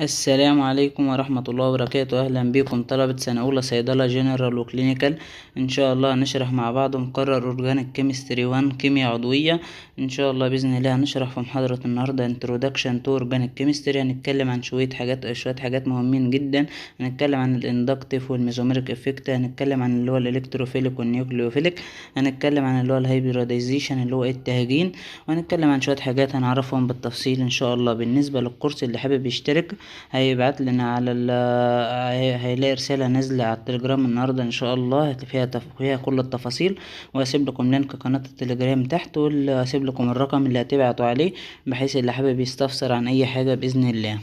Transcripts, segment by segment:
السلام عليكم ورحمة الله وبركاته. أهلا بكم طلبة سنة أولى صيدلة جنرال و clinical. إن شاء الله هنشرح مع بعض مقرر organic chemistry 1 كيمياء عضوية. إن شاء الله بإذن الله هنشرح في محاضرة النهاردة Introduction to Organic Chemistry. هنتكلم عن شوية حاجات مهمين جدا. هنتكلم عن ال inductive وال mesomeric effect، هنتكلم عن اللي هو ال electrophilic وال nucleophilic، هنتكلم عن اللي هو ال hybridization اللي هو التهجين، وهنتكلم عن شوية حاجات هنعرفهم بالتفصيل إن شاء الله. بالنسبة للكورس، اللي حابب يشترك هيبعت لنا على ال هيلاقي رسالة نازلة على التليجرام النهاردة إن شاء الله فيها كل التفاصيل، وهسيب لكم link قناة التليجرام تحت، وهسيب لكم الرقم اللي هتبعتوا عليه بحيث اللي حابب يستفسر عن أي حاجة بإذن الله.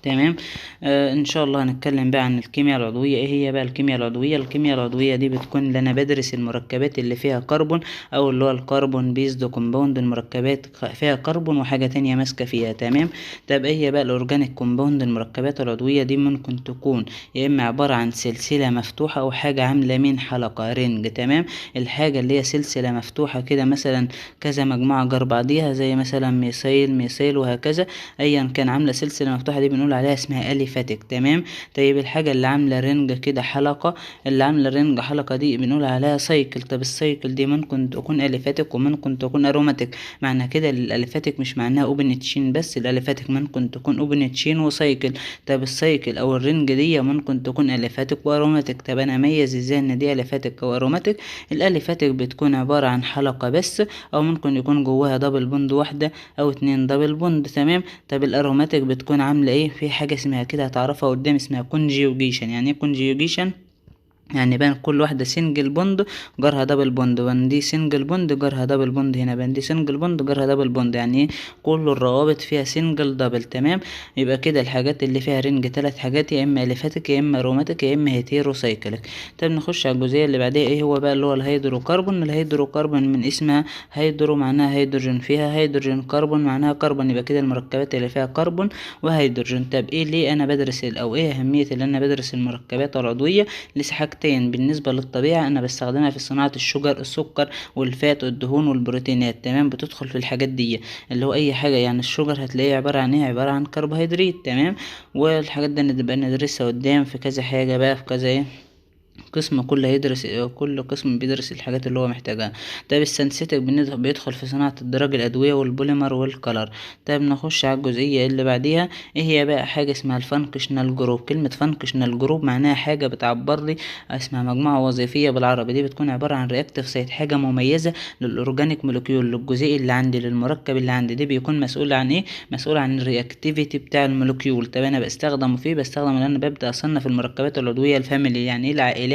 تمام، ان شاء الله هنتكلم بقى عن الكيمياء العضويه. ايه هي بقى الكيمياء العضويه؟ الكيمياء العضوية دي بتكون اللي انا بدرس المركبات اللي فيها كربون او اللي هو ال carbon based compound، المركبات فيها كربون وحاجه تانية ماسكه فيها. تمام. طب ايه هي بقى ال organic compound؟ المركبات العضوية دي ممكن تكون يا اما عبارة عن سلسلة مفتوحة او حاجة عامله من حلقة ring. تمام. الحاجة اللي هي سلسلة مفتوحة كده، مثلا كذا مجموعة جنب بعضيها، زي مثلا methyl methyl وهكذا، ايا كان عامله سلسلة مفتوحه، دي بنقول عليها اسمها aliphatic. تمام. طيب الحاجة اللي عامله ring كده حلقه، اللي عامله ring حلقة دي بنقول عليها cycle. طب ال cycle دي ممكن تكون aliphatic وممكن تكون aromatic. معنى كده ال aliphatic مش معناها open chain بس، ال aliphatic ممكن تكون open chain و cycle. طب ال cycle او ال ring دي ممكن تكون aliphatic و aromatic. طب انا اميز ازاي ان دي aliphatic او aromatic؟ ال aliphatic بتكون عبارة عن حلقة بس، او ممكن يكون جواها double bond واحدة او اتنين double bond. تمام. طب ال aromatic بتكون عامله ايه؟ في حاجة اسمها كده هتعرفها قدام اسمها conjugation. يعني ايه conjugation؟ يعني بان كل واحدة single bond جارها double bond، بان دي single bond جارها double bond هنا، بان دي single bond جارها double bond. يعني ايه؟ كل الروابط فيها single double. تمام. يبقى كده الحاجات اللي فيها ring ثلاث حاجات، يا اما aliphatic يا اما aromatic يا اما heterocyclic. طب نخش على الجزئية اللي بعديها. ايه هو بقى اللي هو ال hydrocarbon؟ ال hydrocarbon من اسمها، hydro معناها هيدروجين فيها هيدروجين، كربون معناها كربون، يبقى كده المركبات اللي فيها كربون وهيدروجين. طب ايه ليه انا بدرس او ايه اهمية اللي انا بدرس المركبات العضوية؟ لحاجتين. بالنسبة للطبيعة أنا بستخدمها في صناعة ال sugar السكر وال fat والدهون والبروتينات. تمام. بتدخل في الحاجات دي اللي هو أي حاجة، يعني ال sugar هتلاقيه عبارة عن ايه؟ عبارة عن كربوهيدرات. تمام. والحاجات دي نبقى ندرسها قدام في كذا حاجة بقى، في كذا ايه قسم، كل هيدرس كل قسم بيدرس الحاجات اللي هو محتاجها. طيب ال synthetic بيدخل في صناعة ال drug الأدوية والبوليمر وال color. طيب نخش على الجزئية اللي بعديها. ايه هي بقى؟ حاجة اسمها ال functional group. كلمة functional group معناها حاجة بتعبر لي، اسمها مجموعة وظيفية بالعربي. دي بتكون عبارة عن reactive site، حاجة مميزة لل organic molecule، للجزيء اللي عندي، للمركب اللي عندي. دي بيكون مسؤول عن ايه؟ مسؤول عن ال reactivity بتاع ال molecule. طب انا بستخدمه فيه؟ بستخدم ان انا ببدأ اصنف المركبات العضوية، ال family، يعني ايه؟ العائلات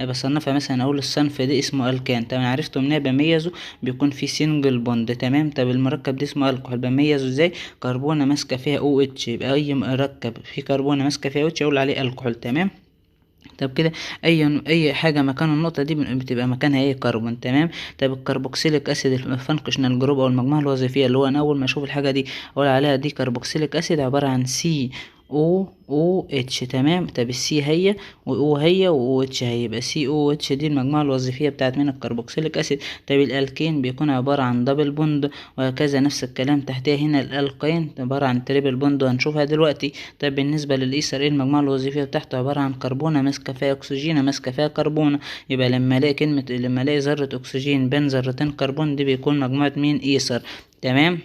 بصنفها. مثلا اقول الصنف ده اسمه الكان. طب انا عرفته منين؟ بميزه بيكون في single bond. تمام. طب المركب ده اسمه الكحول، بميزه ازاي؟ كربونه ماسكه فيها OH، يبقى اي مركب فيه كربونه ماسكه فيها OH اقول عليه الكحول. تمام. طب كده اي حاجة مكان النقطة دي بتبقى مكانها ايه؟ كربون. تمام. طب ال carboxylic acid، ال functional group او المجموعة الوظيفيه، اللي هو انا اول ما اشوف الحاجة دي اقول عليها دي carboxylic acid، عبارة عن COOH. تمام. طب ال C هي و O هي و OH هي، يبقى COOH دي المجموعة الوظيفية بتاعت مين؟ ال carboxylic acid. طب الالكين بيكون عبارة عن double bond وهكذا، نفس الكلام تحتها هنا ال alkyne عبارة عن triple bond وهنشوفها دلوقتي. طب بالنسبة للايثر، ايه المجموعة الوظيفية بتاعته؟ عبارة عن كربونه ماسكه فيها اكسجين ماسكه فيها كربونه، يبقى لما الاقي ذره اكسجين بين ذرتين كربون دي بيكون مجموعة مين؟ ايثر. تمام.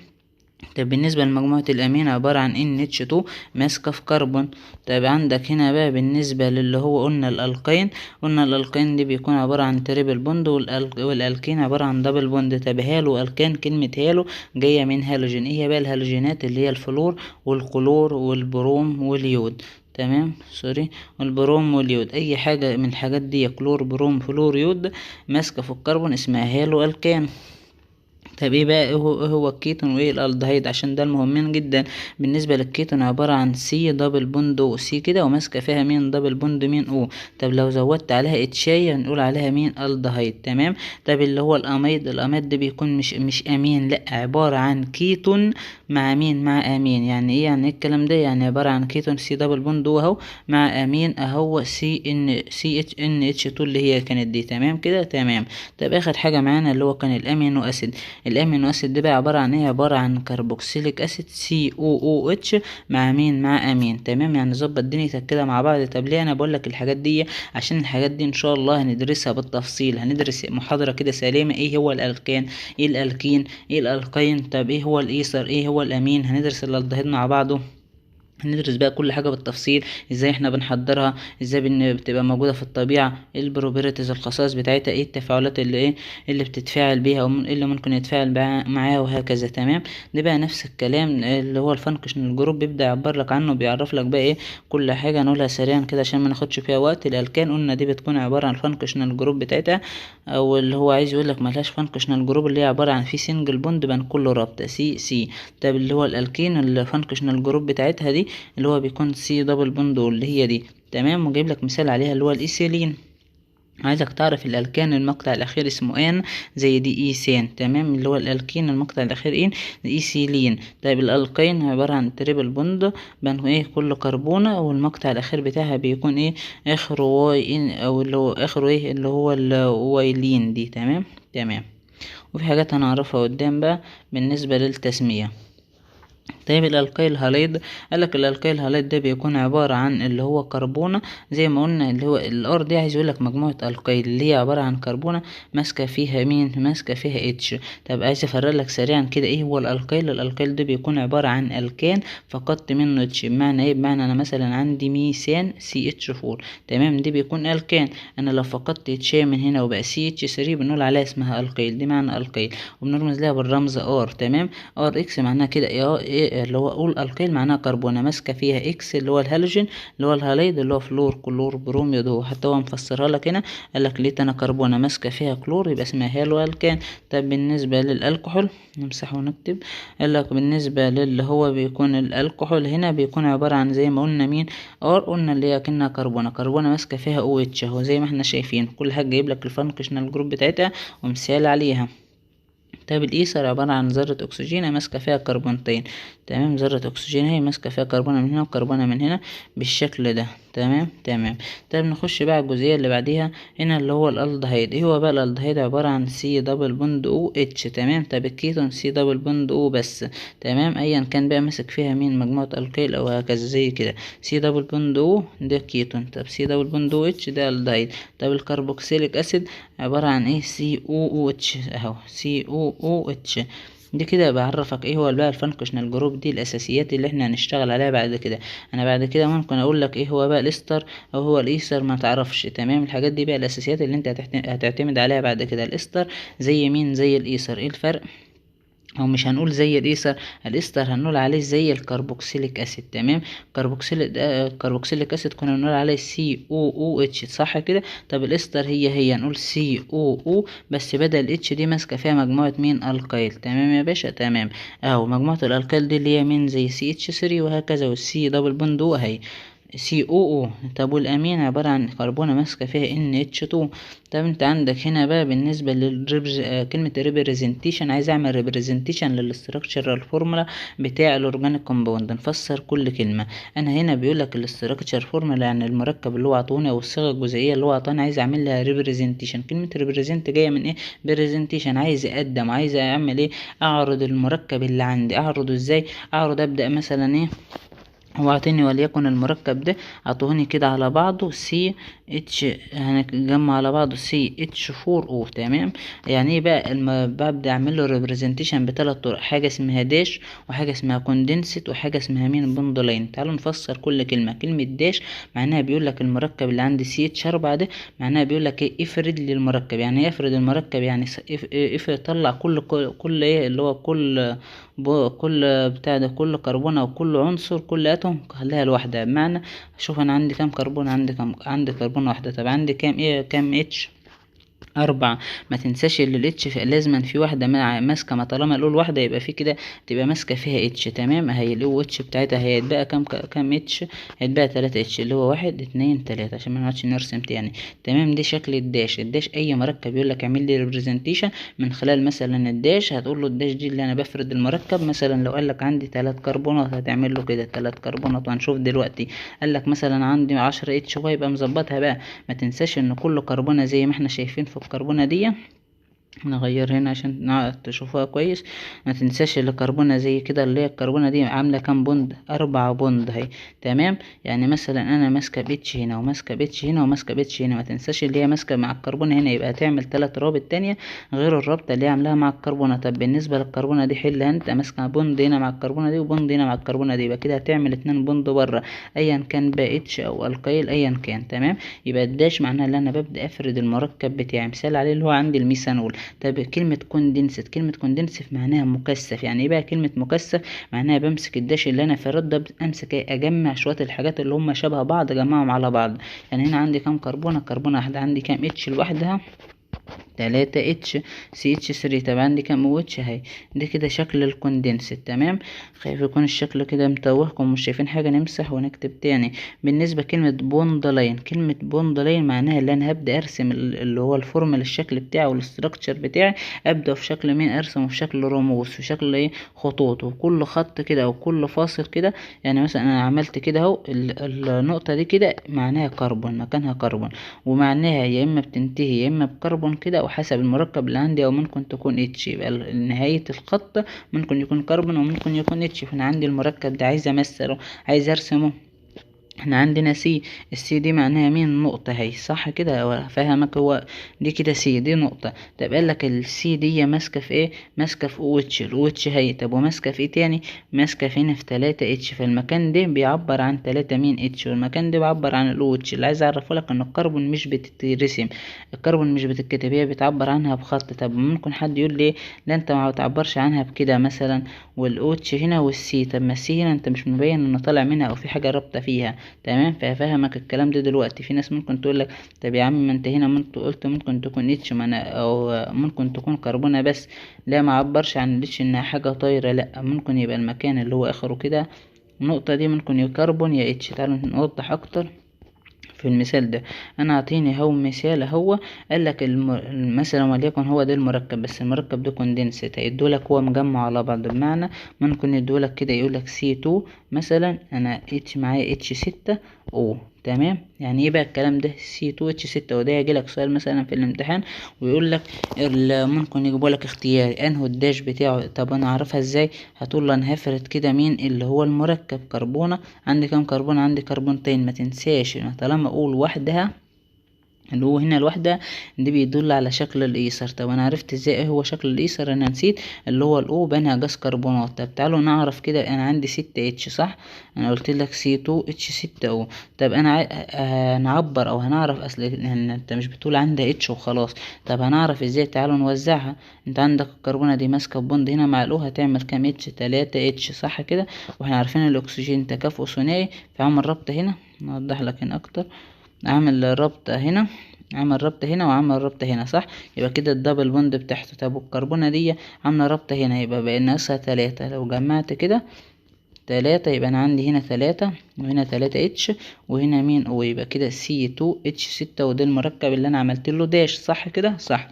طب بالنسبة لمجموعة الأمين عبارة عن NH2 ماسكة في كربون. طب عندك هنا بقى بالنسبة للي هو قلنا ال alkyne، قلنا ال alkyne دي بيكون عبارة عن triple bond وال alkene عبارة عن double bond. طب haloalkane، كلمة halo جاية من هالوجين. ايه هي بقى الهالوجينات؟ اللي هي الفلور والكلور والبروم واليود. تمام، sorry، والبروم واليود. اي حاجة من الحاجات دي كلور بروم فلور يود ماسكة في الكربون اسمها haloalkane. طب ايه بقى إيه هو الكيتون وايه الالدهيد؟ عشان ده المهمين جدا. بالنسبة للكيتون عبارة عن C double bond O، C كده وماسكه فيها مين؟ double bond مين؟ O. طب لو زودت عليها H ايه نقول عليها مين؟ الدهيد. تمام. طب اللي هو ال amide، ال amide ده بيكون مش امين، لا، عبارة عن كيتون مع مين؟ مع امين. يعني ايه؟ يعني ايه الكلام ده؟ يعني عبارة عن ketone C double bond O اهو مع امين اهو C N C H NH 2 اللي هي كانت دي. تمام كده، تمام. طب اخر حاجة معانا اللي هو كان ال amino acid. ال amino acid دي بقى عبارة عن ايه؟ عبارة عن carboxylic acid COOH مع مين؟ مع امين. تمام، يعني ظبط دنيتك كده مع بعض. طب ليه انا بقول لك الحاجات دي؟ عشان الحاجات دي ان شاء الله هندرسها بالتفصيل، هندرس محاضرة كده سليمة، ايه هو الالكان، ايه الالكين، ايه ال alkyne، طب ايه هو الايثر، ايه هو الامين، هندرس الالدهيد مع بعضه، هندرس بقى كل حاجة بالتفصيل، ازاي احنا بنحضرها، ازاي بتبقى موجودة في الطبيعة، ايه ال properties الخصائص بتاعتها، ايه التفاعلات اللي ايه اللي بتتفاعل بيها، او ايه اللي ممكن يتفاعل معاها وهكذا. تمام، ده بقى نفس الكلام اللي هو ال functional group بيبدأ يعبر لك عنه، بيعرف لك بقى ايه كل حاجة. نقولها سريعا كده عشان ما ناخدش فيها وقت. الالكان قلنا دي بتكون عبارة عن functional group بتاعتها، او اللي هو عايز يقول لك ملهاش functional group، اللي هي عبارة عن في single bond بين كل رابطة C C. طب اللي هو ال alkene ال functional group بتاعتها دي اللي هو بيكون C double bond اللي هي دي. تمام، وجايب لك مثال عليها اللي هو الايثيلين. عايزك تعرف الالكان المقطع الاخير اسمه ane زي دي ايثان. تمام، اللي هو الالكين المقطع الاخير ane ايثيلين. طيب ال alkyne عبارة عن triple bond بين ايه كل كربونه، والمقطع الاخير بتاعها بيكون ايه اخره y ene، او اللي هو اخره ايه اللي هو ال ylene دي. تمام تمام، وفي حاجات هنعرفها قدام بقى بالنسبة للتسميه. طيب ال alkyl halide، قالك ال alkyl halide ده بيكون عبارة عن اللي هو كربونة زي ما قلنا، اللي هو ال R دي عايز يقولك مجموعة alkyl اللي هي عبارة عن كربونة ماسكة فيها مين؟ ماسكة فيها H. طب عايز افرق لك سريعا كده ايه هو ال alkyl. ال alkyl ده بيكون عبارة عن الكان فقدت منه H. بمعنى ايه؟ بمعنى انا مثلا عندي ميثان CH 4، تمام، دي بيكون الكان. انا لو فقدت H من هنا وبقى CH 3 بنقول عليها اسمها alkyl، دي معنى alkyl، وبنرمز لها بالرمز R. تمام، R X معناها كده ايه، ايه اللي هو قول alkyl معناها كربونه ماسكه فيها X اللي هو الهالوجين اللي هو ال halide اللي هو فلور كلور بروم يودو. حتى هو مفسرها لك هنا، قال لك ليه انا كربونه ماسكه فيها كلور يبقى اسمها haloalkane. طب بالنسبة للالكحول نمسحه ونكتب، قال لك بالنسبة للي هو بيكون الالكحول هنا بيكون عبارة عن زي ما قلنا مين؟ R، قلنا اللي هي كأنها كربونه، كربونه ماسكه فيها OH اهو زي ما احنا شايفين. كل حاجة جايب لك ال functional group بتاعتها ومثال عليها. طيب الايثر عبارة عن ذرة اكسجين ماسكة فيها كربونتين. تمام، ذرة اكسجين هي ماسكة فيها كربونة من هنا وكربونة من هنا بالشكل ده. تمام تمام. طيب نخش بقى على الجزئية اللي بعديها هنا اللي هو الالدهيد. ايه هو بقى الالدهيد؟ عبارة عن C double bond O H. تمام، طب الكيتون C double bond O بس. تمام، ايا كان بقى ماسك فيها مين، مجموعة alkyl او هكذا زي كده. C double bond O ده كيتون، طب C double bond O H ده الدهيد. طب ال carboxylic acid عبارة عن ايه؟ سي او او اتش اهو، سي او او اتش. دي كده بعرفك ايه هو بقى ال functional group، دي الاساسيات اللي احنا هنشتغل عليها بعد كده. انا بعد كده ممكن اقول لك ايه هو بقى الاستر او هو الايثر ما تعرفش. تمام، الحاجات دي بقى الاساسيات اللي انت هتعتمد عليها بعد كده. الاستر زي مين؟ زي الايثر. ايه الفرق؟ او مش هنقول زي الايثر، الاستر هنقول عليه زي ال carboxylic acid. تمام، carboxylic acid كنا بنقول عليه COOH صح كده. طب الاستر هي هي نقول COO بس بدل H دي ماسكه فيها مجموعة مين؟ alkyl. تمام يا باشا، تمام اهو مجموعة ال alkyl دي اللي هي مين؟ زي CH 3 وهكذا، وال C double bond O اهي COO. طب والامين عبارة عن كربونه ماسكه فيها NH 2. طب انت عندك هنا بقى بالنسبة كلمة representation، عايز اعمل representation لل structural formula بتاع ال organic compound. نفسر كل كلمة. انا هنا بيقول لك ال structure formula يعني المركب اللي هو عطوني او الصيغة الجزيئيه اللي هو عطاني، عايز اعمل لها representation. كلمة represent جاية من ايه؟ presentation، عايز اقدم، عايز اعمل ايه؟ اعرض المركب اللي عندي. اعرضه ازاي؟ اعرض ابدا مثلا ايه، هو عطيني وليكن المركب ده عطوهني كده على بعضه CH، هنجمع على بعضه CH 4 O. تمام، يعني ايه بقى؟ ببدا اعمل له representation بثلاث طرق، حاجة اسمها dash وحاجه اسمها condensed وحاجه اسمها مين؟ bond line. تعالوا نفسر كل كلمة. كلمة dash معناها بيقول لك المركب اللي عندي CH 4 ده معناها بيقول لك ايه؟ افرد لي المركب. يعني ايه افرد المركب؟ يعني افرد، طلع كل ايه اللي هو كل كل بتاع ده، كل كربونه وكل عنصر كل atom خليها لوحدها. بمعنى شوف انا عندي كام كربون، عندي كام، عندي كربون واحدة. طب عندي كام ايه، كام H؟ 4. ما تنساش ان ال H لازما في واحدة ماسكة، ما طالما الاول واحدة يبقى في كده تبقى ماسكة فيها H. تمام، اهي ال OH بتاعتها هيتبقى كام H؟ هيتبقى 3 H اللي هو 1 2 3 عشان ما نقعدش نرسم تاني. تمام، دي شكل ال dash. ال dash اي مركب يقول لك اعمل لي representation من خلال مثلا ال dash، هتقول له ال dash دي اللي انا بفرد المركب. مثلا لو قال لك عندي 3 كربونات هتعمل له كده 3 كربونات، وهنشوف دلوقتي. قال لك مثلا عندي 10 H هو يبقى مظبطها بقى. ما تنساش ان كل كربونه زي ما احنا شايفين في الكربونه دي نغير هنا عشان تشوفوها كويس. ما تنساش الكربونة زي كده اللي هي الكربونة دي عاملة كام bond؟ 4 bond اهي، تمام. يعني مثلا انا ماسكة ب H هنا وماسكة ب H هنا وماسكة ب H هنا، ما تنساش اللي هي ماسكة مع الكربونة هنا، يبقى هتعمل 3 روابط تانية غير الرابطة اللي هي عاملاها مع الكربونة. طب بالنسبة للكربونة دي حلها انت، ماسكة bond هنا مع الكربونة دي و bond هنا مع الكربونة دي، يبقى كده هتعمل 2 bond بره ايا كان بقى H او alkyl ايا كان، تمام. يبقى ال dash معناها ان انا ببدأ افرد المركب بتاعي. مثال عليه اللي هو عندي الميثانول. طب كلمة condensed، كلمة condensed معناها مكثف. يعني ايه بقى كلمة مكثف؟ معناها بمسك ال dash اللي انا فرد ده، امسك ايه؟ اجمع شوية الحاجات اللي هم شبه بعض، اجمعهم على بعض. يعني هنا عندي كام كربونة؟ كربونة واحدة. عندي كام H لوحدها؟ 3 H CH 3. طب عندي كام OH اهي. ده كده شكل ال condensed، تمام. خايف يكون الشكل كده متوهكم مش شايفين حاجه، نمسح ونكتب تاني. بالنسبه كلمه bond line، كلمه bond line معناها اللي انا هبدا ارسم اللي هو الفورمولا الشكل بتاعه وال structure بتاعي، ابدا في شكل مين؟ ارسمه في شكل رموز، في شكل ايه؟ خطوط، وكل خط كده او كل فاصل كده. يعني مثلا انا عملت كده اهو، النقطه دي كده معناها كربون، مكانها كربون، ومعناها يا اما بتنتهي يا اما بكربون كده، او حسب المركب اللي عندي، او ممكن تكون H. يبقى نهاية الخط ممكن يكون كربون وممكن يكون H. فانا عندي المركب ده عايز امثله، عايز ارسمه. احنا عندنا C، ال C دي معناها مين؟ نقطة اهي، صح كده؟ هو فاهمك، هو دي كده C دي نقطة. طب قال لك ال C دي ماسكة في ايه؟ ماسكة في OH، ال OH اهي. طب وماسكة في ايه تاني؟ ماسكة في هنا في 3 H، فالمكان ده بيعبر عن 3 مين H، والمكان ده بيعبر عن ال OH. اللي عايز اعرفه لك ان الكربون مش بتترسم، الكربون مش بتتكتب، هي بتعبر عنها بخط. طب ممكن حد يقول لي لا انت ما بتعبرش عنها بكده مثلا، وال OH هنا وال C، طب ما ال C هنا انت مش مبين ان طالع منها او في حاجة رابطة فيها، تمام. فهفهمك الكلام ده دلوقتي. في ناس ممكن تقول لك طب يا عم ما انت هنا ممكن قلت ممكن تكون H، ما انا او ممكن تكون كربونة بس، لا ما عبرش عن ال H انها حاجة طايرة، لا ممكن يبقى المكان اللي هو اخره كده النقطة دي ممكن يا كربون يا H. تعالوا نوضح اكتر في المثال ده. انا اعطيني هو مثال، هو قال لك مثلا وليكن هو ده المركب، بس المركب ده condensed، هيدولك هو مجمع على بعض، بمعنى ممكن يدولك كده يقولك C 2 مثلا، انا H معايا H 6 O، تمام. يعني ايه بقى الكلام ده؟ C 2 H 6، وده يجي لك سؤال مثلا في الامتحان ويقول لك ممكن يجيبوا لك اختياري انه ال dash بتاعه. طب انا اعرفها ازاي؟ هتقول له انا هفرد كده مين اللي هو المركب، كربونه، عندي كام كربونه؟ عندي كربونتين. ما تنساش طالما اقول وحدها اللي هو هنا الوحدة دي بيدل على شكل الايثر. طب انا عرفت ازاي ايه هو شكل الايثر؟ انا نسيت اللي هو ال O بنها جاز كربونات. طب تعالوا نعرف كده، انا عندي 6 H صح؟ انا قلت لك C 2 H 6 O. طب انا هنعبر او هنعرف، اصل انت مش بتقول عندها H وخلاص، طب هنعرف ازاي؟ تعالوا نوزعها. انت عندك الكربونة دي ماسكة bond هنا مع ال O، هتعمل كام H؟ 3 H صح كده؟ واحنا عارفين الاكسجين تكافؤ ثنائي، فعمل ربط هنا، نوضح لك هنا اكتر، عامل ربط هنا، عمل ربط هنا، وعمل ربط هنا صح؟ يبقى كده ال double bond بتاعته. طب والكربونة دي عاملة ربط هنا، يبقى بقى ناقصها 3. لو جمعت كده 3 يبقى أنا عندي هنا 3 وهنا 3 H وهنا مين O، يبقى كده C 2 H 6، وده المركب اللي أنا عملت له dash صح كده؟ صح.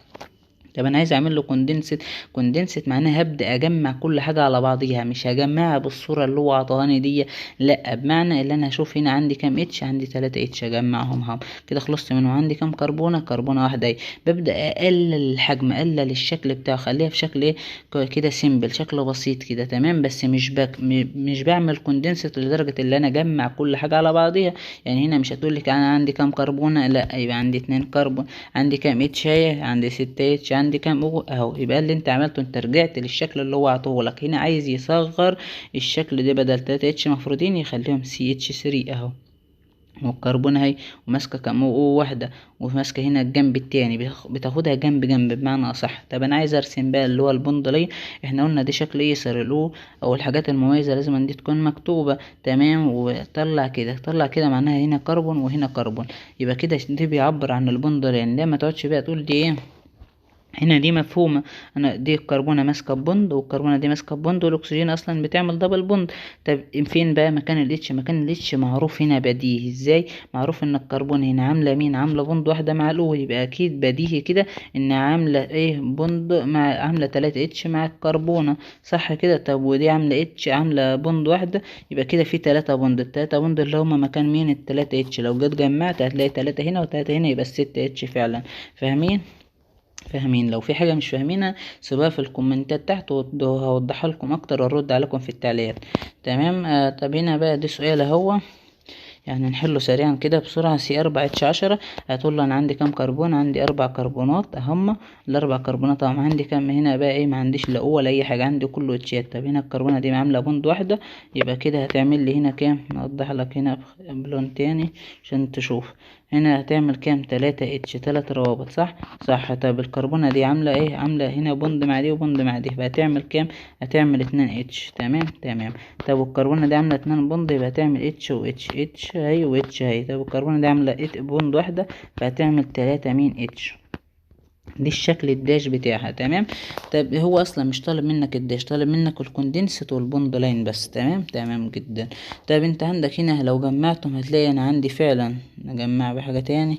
طب انا عايز اعمل له condensed، condensed معناها هبدا اجمع كل حاجه على بعضيها، مش هجمعها بالصوره اللي هو عطاهاني دي، لا بمعنى اللي انا هشوف هنا عندي كام H، عندي 3 H، اجمعهم اهم كده خلصت منه. عندي كام كربونه؟ كربونه واحده اهي. ببدا اقلل الحجم، اقلل الشكل بتاعه، خليها في شكل ايه كده simple، شكل بسيط كده، تمام. بس مش بعمل condensed لدرجه اللي انا اجمع كل حاجه على بعضيها. يعني هنا مش هتقول لك انا عندي كام كربونه، لا يبقى عندي 2 كربون، عندي كام H اهي، عندي 6 H، عندي كام O اهو. يبقى اللي انت عملته انت رجعت للشكل اللي هو عطاهولك. هنا عايز يصغر الشكل ده، بدل 3 H مفروضين يخليهم CH 3 اهو، والكربون اهي وماسكه كام O واحده، وماسكه هنا الجنب التاني، بتاخدها جنب جنب بمعنى اصح. طب انا عايز ارسم بقى اللي هو ال bond line، احنا قلنا دي شكل ايثر، ال O او الحاجات المميزه لازم دي تكون مكتوبه، تمام. وطلع كده، طلع كده معناها هنا كربون وهنا كربون، يبقى كده دي بيعبر عن ال bond line. لا ما تقعدش بقى تقول دي ايه هنا، دي مفهومة، انا دي الكربونة ماسكة bond والكربونة دي ماسكة bond والاكسجين اصلا بتعمل double bond. طب فين بقى مكان ال H؟ مكان ال H معروف هنا بديهي. ازاي معروف؟ ان الكربون هنا عاملة مين؟ عاملة bond واحدة مع ال O، يبقى اكيد بديهي كده ان عاملة ايه bond مع، عاملة 3 H مع الكربونة صح كده. طب ودي عاملة H، عاملة bond واحدة، يبقى كده في 3 bond، التلاتة bond اللي هما مكان مين؟ التلاتة H. لو جيت جمعت هتلاقي 3 هنا وتلاتة هنا، يبقى الستة H فعلا. فاهمين؟ فاهمين. لو في حاجة مش فاهمينها سيبوها في الكومنتات تحت وهوضحها لكم اكتر وارد عليكم في التعليقات. تمام. طب هنا بقى ده سؤال اهو، يعني نحله سريعا كده بسرعة. C 4 H 10، هتقول له انا عندي كام كربون؟ عندي 4 كربونات اهم، الاربع كربونات اهم. عندي كام هنا بقى ايه؟ ما عنديش لا O ولا اي حاجة، عندي كله اتشات. طب هنا الكربونة دي عاملة bond واحدة، يبقى كده هتعمل لي هنا كام؟ نوضح لك هنا بلون تاني عشان تشوف. هنا هتعمل كام؟ 3 H، 3 روابط، صح؟ صح. طب الكربونة دي عاملة ايه؟ عاملة هنا bond مع دي و bond مع دي، فهتعمل كام؟ هتعمل 2 H. تمام تمام. طب والكربونة دي عاملة 2 bond، يبقى هتعمل H و H، H اهي و H اهي. طب الكربونة دي عاملة bond واحدة، فهتعمل 3 مين H. دي الشكل ال dash بتاعها. تمام. طب هو اصلا مش طالب منك ال dash، طالب منك ال condensed وال bond line بس. تمام تمام جدا. طب انت عندك هنا لو جمعتهم هتلاقي انا عندي فعلا، نجمع بحاجة تاني،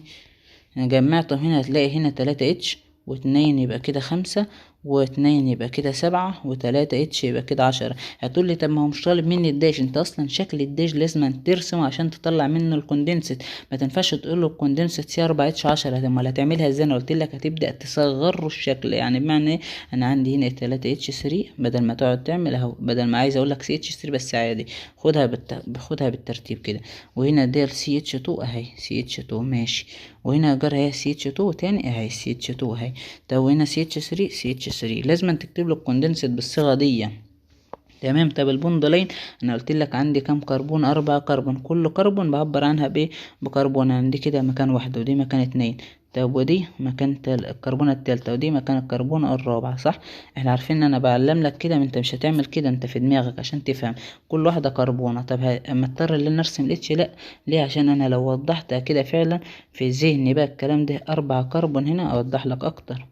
جمعتهم هنا هتلاقي هنا 3 H واتنين يبقى كده 5، واتنين يبقى كده 7، وتلاتة H يبقى كده 10. هتقول لي طب ما هو مش طالب مني ال dash، انت اصلا شكل ال dash لازم ترسمه عشان تطلع منه ال condensed، ما تنفعش تقول له ال condensed C 4 H 10. طب امال هتعملها ازاي؟ انا قلت لك هتبدا تصغر الشكل، يعني بمعنى ايه؟ انا عندي هنا 3 H 3، بدل ما تقعد تعمل اهو، بدل ما عايز اقول لك CH 3 بس عادي، خدها بالترتيب كده. وهنا دي CH 2 اهي، CH 2 ماشي، وهنا جرى اهي CH 2 تاني اهي، CH 2 اهي. طب وهنا CH 3، CH 3، لازم تكتب له ال condensed بالصيغه دي. تمام. طب ال bond line انا قلت لك عندي كام كربون؟ 4 كربون، كل كربون بعبر عنها بايه؟ بكربون. عندي كده مكان واحدة، ودي مكان 2، طب ودي مكان الكربونة التالتة، ودي مكان الكربونة الرابعة، صح؟ احنا عارفين ان انا بعلم لك كده، ما انت مش هتعمل كده، انت في دماغك عشان تفهم كل واحدة كربونة. طب اما اضطر ان انا ارسم ال H؟ لا، ليه؟ عشان انا لو وضحتها كده فعلا في ذهني بقى الكلام ده، 4 كربون هنا اوضح لك اكتر.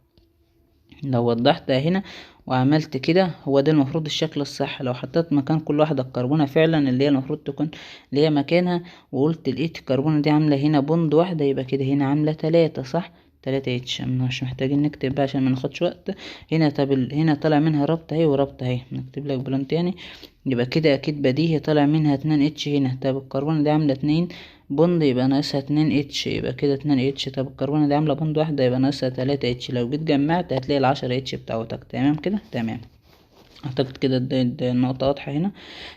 لو وضحتها هنا وعملت كده، هو ده المفروض الشكل الصح. لو حطيت مكان كل واحدة الكربونة فعلا اللي هي المفروض تكون اللي هي مكانها، وقلت لقيت الكربونة دي عاملة هنا bond واحدة، يبقى كده هنا عاملة 3، صح؟ 3 H، مش محتاجين نكتب بقى عشان ما ناخدش وقت هنا. طب هنا طالع منها رابطة اهي ورابطة اهي، نكتب لك بلون تاني، يبقى كده اكيد بديهي طالع منها 2 H هنا. طب الكربونة دي عاملة 2 bond، يبقى ناقصها 2 H، يبقى كده 2 H. طب الكربونة دي عاملة bond واحدة، يبقى ناقصها 3 H. لو جيت جمعت هتلاقي 10 H بتاعتك. تمام كده؟ تمام. اعتقد كده النقطة واضحة هنا.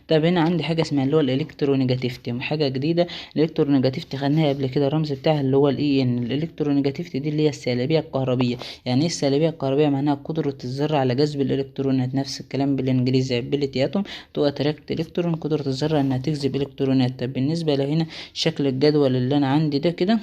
طب هنا عندي حاجة اسمها اللي هو ال electronegativity، حاجة جديدة. ال electronegativity خدناها قبل كده، الرمز بتاعها اللي هو ال EN. ال electronegativity دي اللي هي السالبية الكهربية. يعني ايه السالبية الكهربية؟ معناها قدرة الذرة على جذب الالكترونات. نفس الكلام بالانجليزي، ability atom to attract electron، قدرة الذرة انها تجذب الكترونات. طب بالنسبة لهنا شكل الجدول اللي انا عندي ده كده،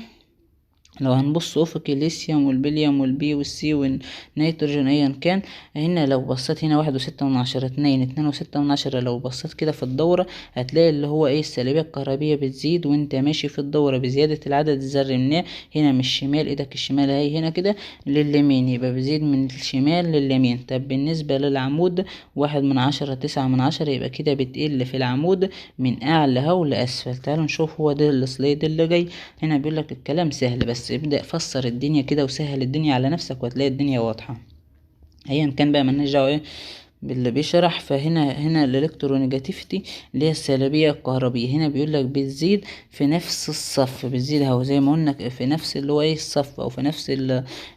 لو هنبص افقي الليثيوم والبليوم وال B وال C والنيتروجين ايا كان، هنا لو بصيت هنا 1.6، 2، 2.6، لو بصيت كده في الدورة هتلاقي اللي هو ايه؟ السالبية الكهربية بتزيد وانت ماشي في الدورة بزيادة العدد الذري من هنا، من الشمال، ايدك الشمال اهي هنا كده لليمين، يبقى بتزيد من الشمال لليمين. طب بالنسبة للعمود 1/10، 9/10، يبقى كده بتقل في العمود من اعلى اهو لاسفل. تعالوا نشوف هو ده ال slide اللي جاي. هنا بيقول لك الكلام سهل، بس ابدأ فسر الدنيا كده وسهل الدنيا على نفسك وهتلاقي الدنيا واضحة. ايا كان بقى مالناش دعوة ايه باللي بيشرح. فهنا ال electronegativity اللي هي السالبية الكهربية، هنا بيقول لك بتزيد في نفس الصف، بتزيد اهو زي ما قلنا في نفس اللي هو ايه الصف، او في نفس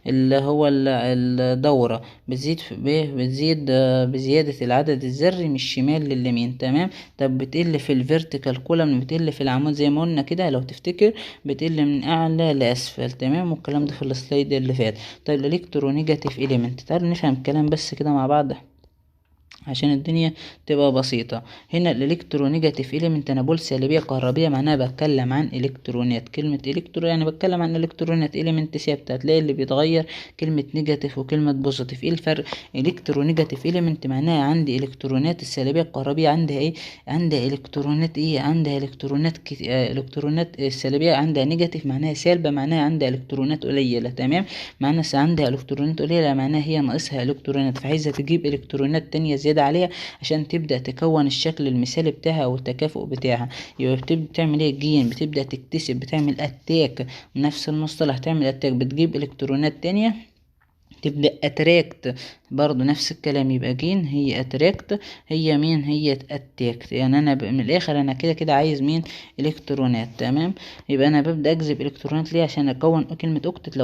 اللي هو الدورة، بتزيد بتزيد بزيادة العدد الذري من الشمال لليمين. تمام. طب بتقل في ال vertical column، بتقل في العمود زي ما قلنا كده لو تفتكر، بتقل من اعلى لاسفل. تمام. والكلام ده في ال slide اللي فات. طيب ال electronegative element، تعالوا نفهم الكلام بس كده مع بعض عشان الدنيا تبقى بسيطة. هنا ال electronegative element، انا بقول سالبية كهربية معناها بتكلم عن الكترونات، كلمة electro يعني بتكلم عن الكترونات، element ثابتة، هتلاقي اللي بيتغير كلمة negative وكلمة positive. ايه الفرق؟ electronegative element معناها عندي الكترونات، السالبية الكهربية عندها ايه؟ عندها الكترونات ايه؟ عندها الكترونات الكترونات السالبية عندها negative معناها سالبة، معناها عندها الكترونات قليلة. تمام. معناها عندها الكترونات قليلة معناها هي ناقصها الكترونات، فعايزة تجيب الكترونات تانية زيادة عليها عشان تبدأ تكون الشكل المثالي بتاعها او التكافؤ بتاعها. يبقى بتبدأ تعمل ايه؟ gain، بتبدأ تكتسب، بتعمل attack، نفس المصطلح، تعمل attack، بتجيب الكترونات تانية، تبدأ attract برضو نفس الكلام، يبقى gain هي attract، هي مين؟ هي attack. يعني انا من الاخر انا كده كده عايز مين؟ الكترونات. تمام، يبقى انا ببدا اجذب الكترونات ليه؟ عشان اكون كلمة octet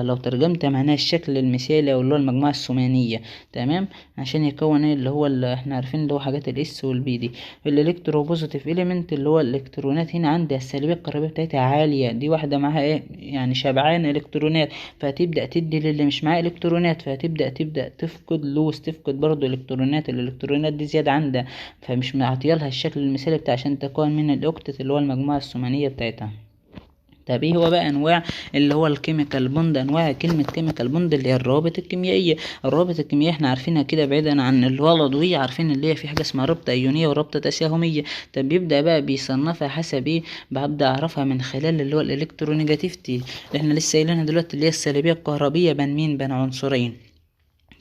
لو ترجمت معناها الشكل المثالي او اللي هو المجموعة الثمانية. تمام، عشان يكون ايه اللي هو اللي احنا عارفين اللي هو حاجات ال S وال P دي. ال electropositive element اللي هو الالكترونات هنا عندها السالبيه الكهربائية بتاعتها عالية، دي واحدة معاها ايه يعني شبعان الكترونات، فهتبدا تدي للي مش معاه الكترونات، فهتبدا تفقد lose، تفقد برضو الالكترونات، الالكترونات دي زيادة عندها، فمش معطيالها الشكل المثالي بتاع عشان تكون من ال octet اللي هو المجموعة الثمانية بتاعتها. طب ايه هو بقى انواع اللي هو ال chemical bond؟ انواع كلمة chemical bond اللي هي الروابط الكيميائية. الروابط الكيميائية احنا عارفينها كده بعيدا عن اللي هو العضوية، عارفين اللي هي في حاجة اسمها رابطه ايونيه ورابطه تساهميه. طب بيبدا بقى بيصنفها حسب ايه؟ ببدا اعرفها من خلال اللي هو ال electronegativity اللي احنا لسه قايلينها دلوقتي، اللي هي السالبيه الكهربيه بين مين؟ بين عنصرين.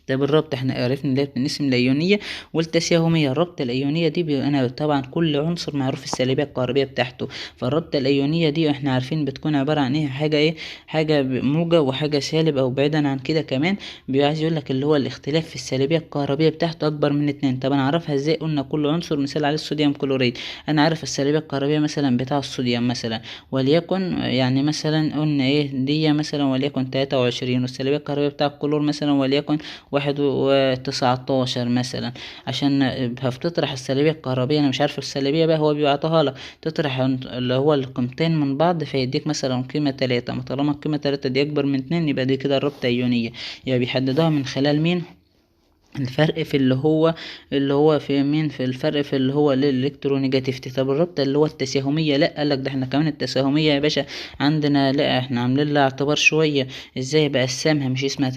طب الرابطة احنا عرفنا اللي هي بتنقسم الأيونية والتساهمية. الرابطة الأيونية دي أنا طبعا كل عنصر معروف السالبية الكهربية بتاعته، فالرابطة الأيونية دي احنا عارفين بتكون عبارة عن ايه؟ حاجة ايه؟ حاجة موجب وحاجة سالب، أو بعيدا عن كده كمان عايز يقولك اللي هو الاختلاف في السالبية الكهربية بتاعته أكبر من 2. طب أنا أعرفها ازاي؟ قلنا كل عنصر مثال عليه ال sodium chloride، أنا عارف السالبية الكهربية مثلا بتاع الصوديوم مثلا، وليكن يعني مثلا قلنا ايه دي مثلا وليكن 23، والسالبية الكهربية بتاع الكلور مثلا وليكن 1.19 مثلا، عشان هتطرح السالبية الكهربية، أنا مش عارف السالبية بقى هو بيعطيها لك، تطرح اللي هو القيمتين من بعض فيديك مثلا قيمة 3، ما طالما القيمة 3 دي أكبر من 2 يبقى دي كده الرابطة أيونية. يبقى بيحددوها من خلال مين؟ الفرق في اللي هو في مين؟ في الفرق في اللي هو ال electronegativity. طب الرابطة اللي هو التساهميه، لا قالك ده احنا كمان التساهميه يا باشا عندنا، لا احنا عاملين لها اعتبار شوية. ازاي بقسمها؟ مش اسمها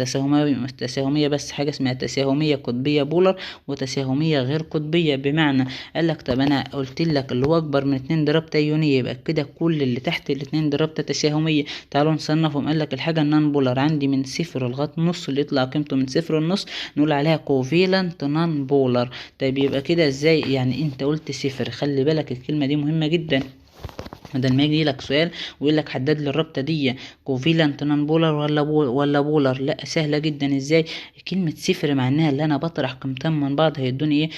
تساهميه بس، حاجة اسمها تساهميه قطبيه polar وتساهميه غير قطبيه. بمعنى قالك طب انا قلت لك اللي هو اكبر من 2 دي رابطه ايونيه، يبقى كده كل اللي تحت الاتنين دي رابطه تساهميه. تعالوا نصنفهم. قالك الحاجة ال non polar عندي من 0 لغاية نص، اللي يطلع قيمته من 0 لنص نقول عليها covalent non polar. طيب يبقى كده ازاي؟ يعني انت قلت 0، خلي بالك الكلمة دي مهمة جدا، بدل ما يجي لك سؤال ويقول لك حدد لي الرابطة دي covalent non polar ولا polar، لا سهلة جدا. ازاي؟ كلمة 0 معناها اللي انا بطرح قيمتين من بعض هيدوني ايه؟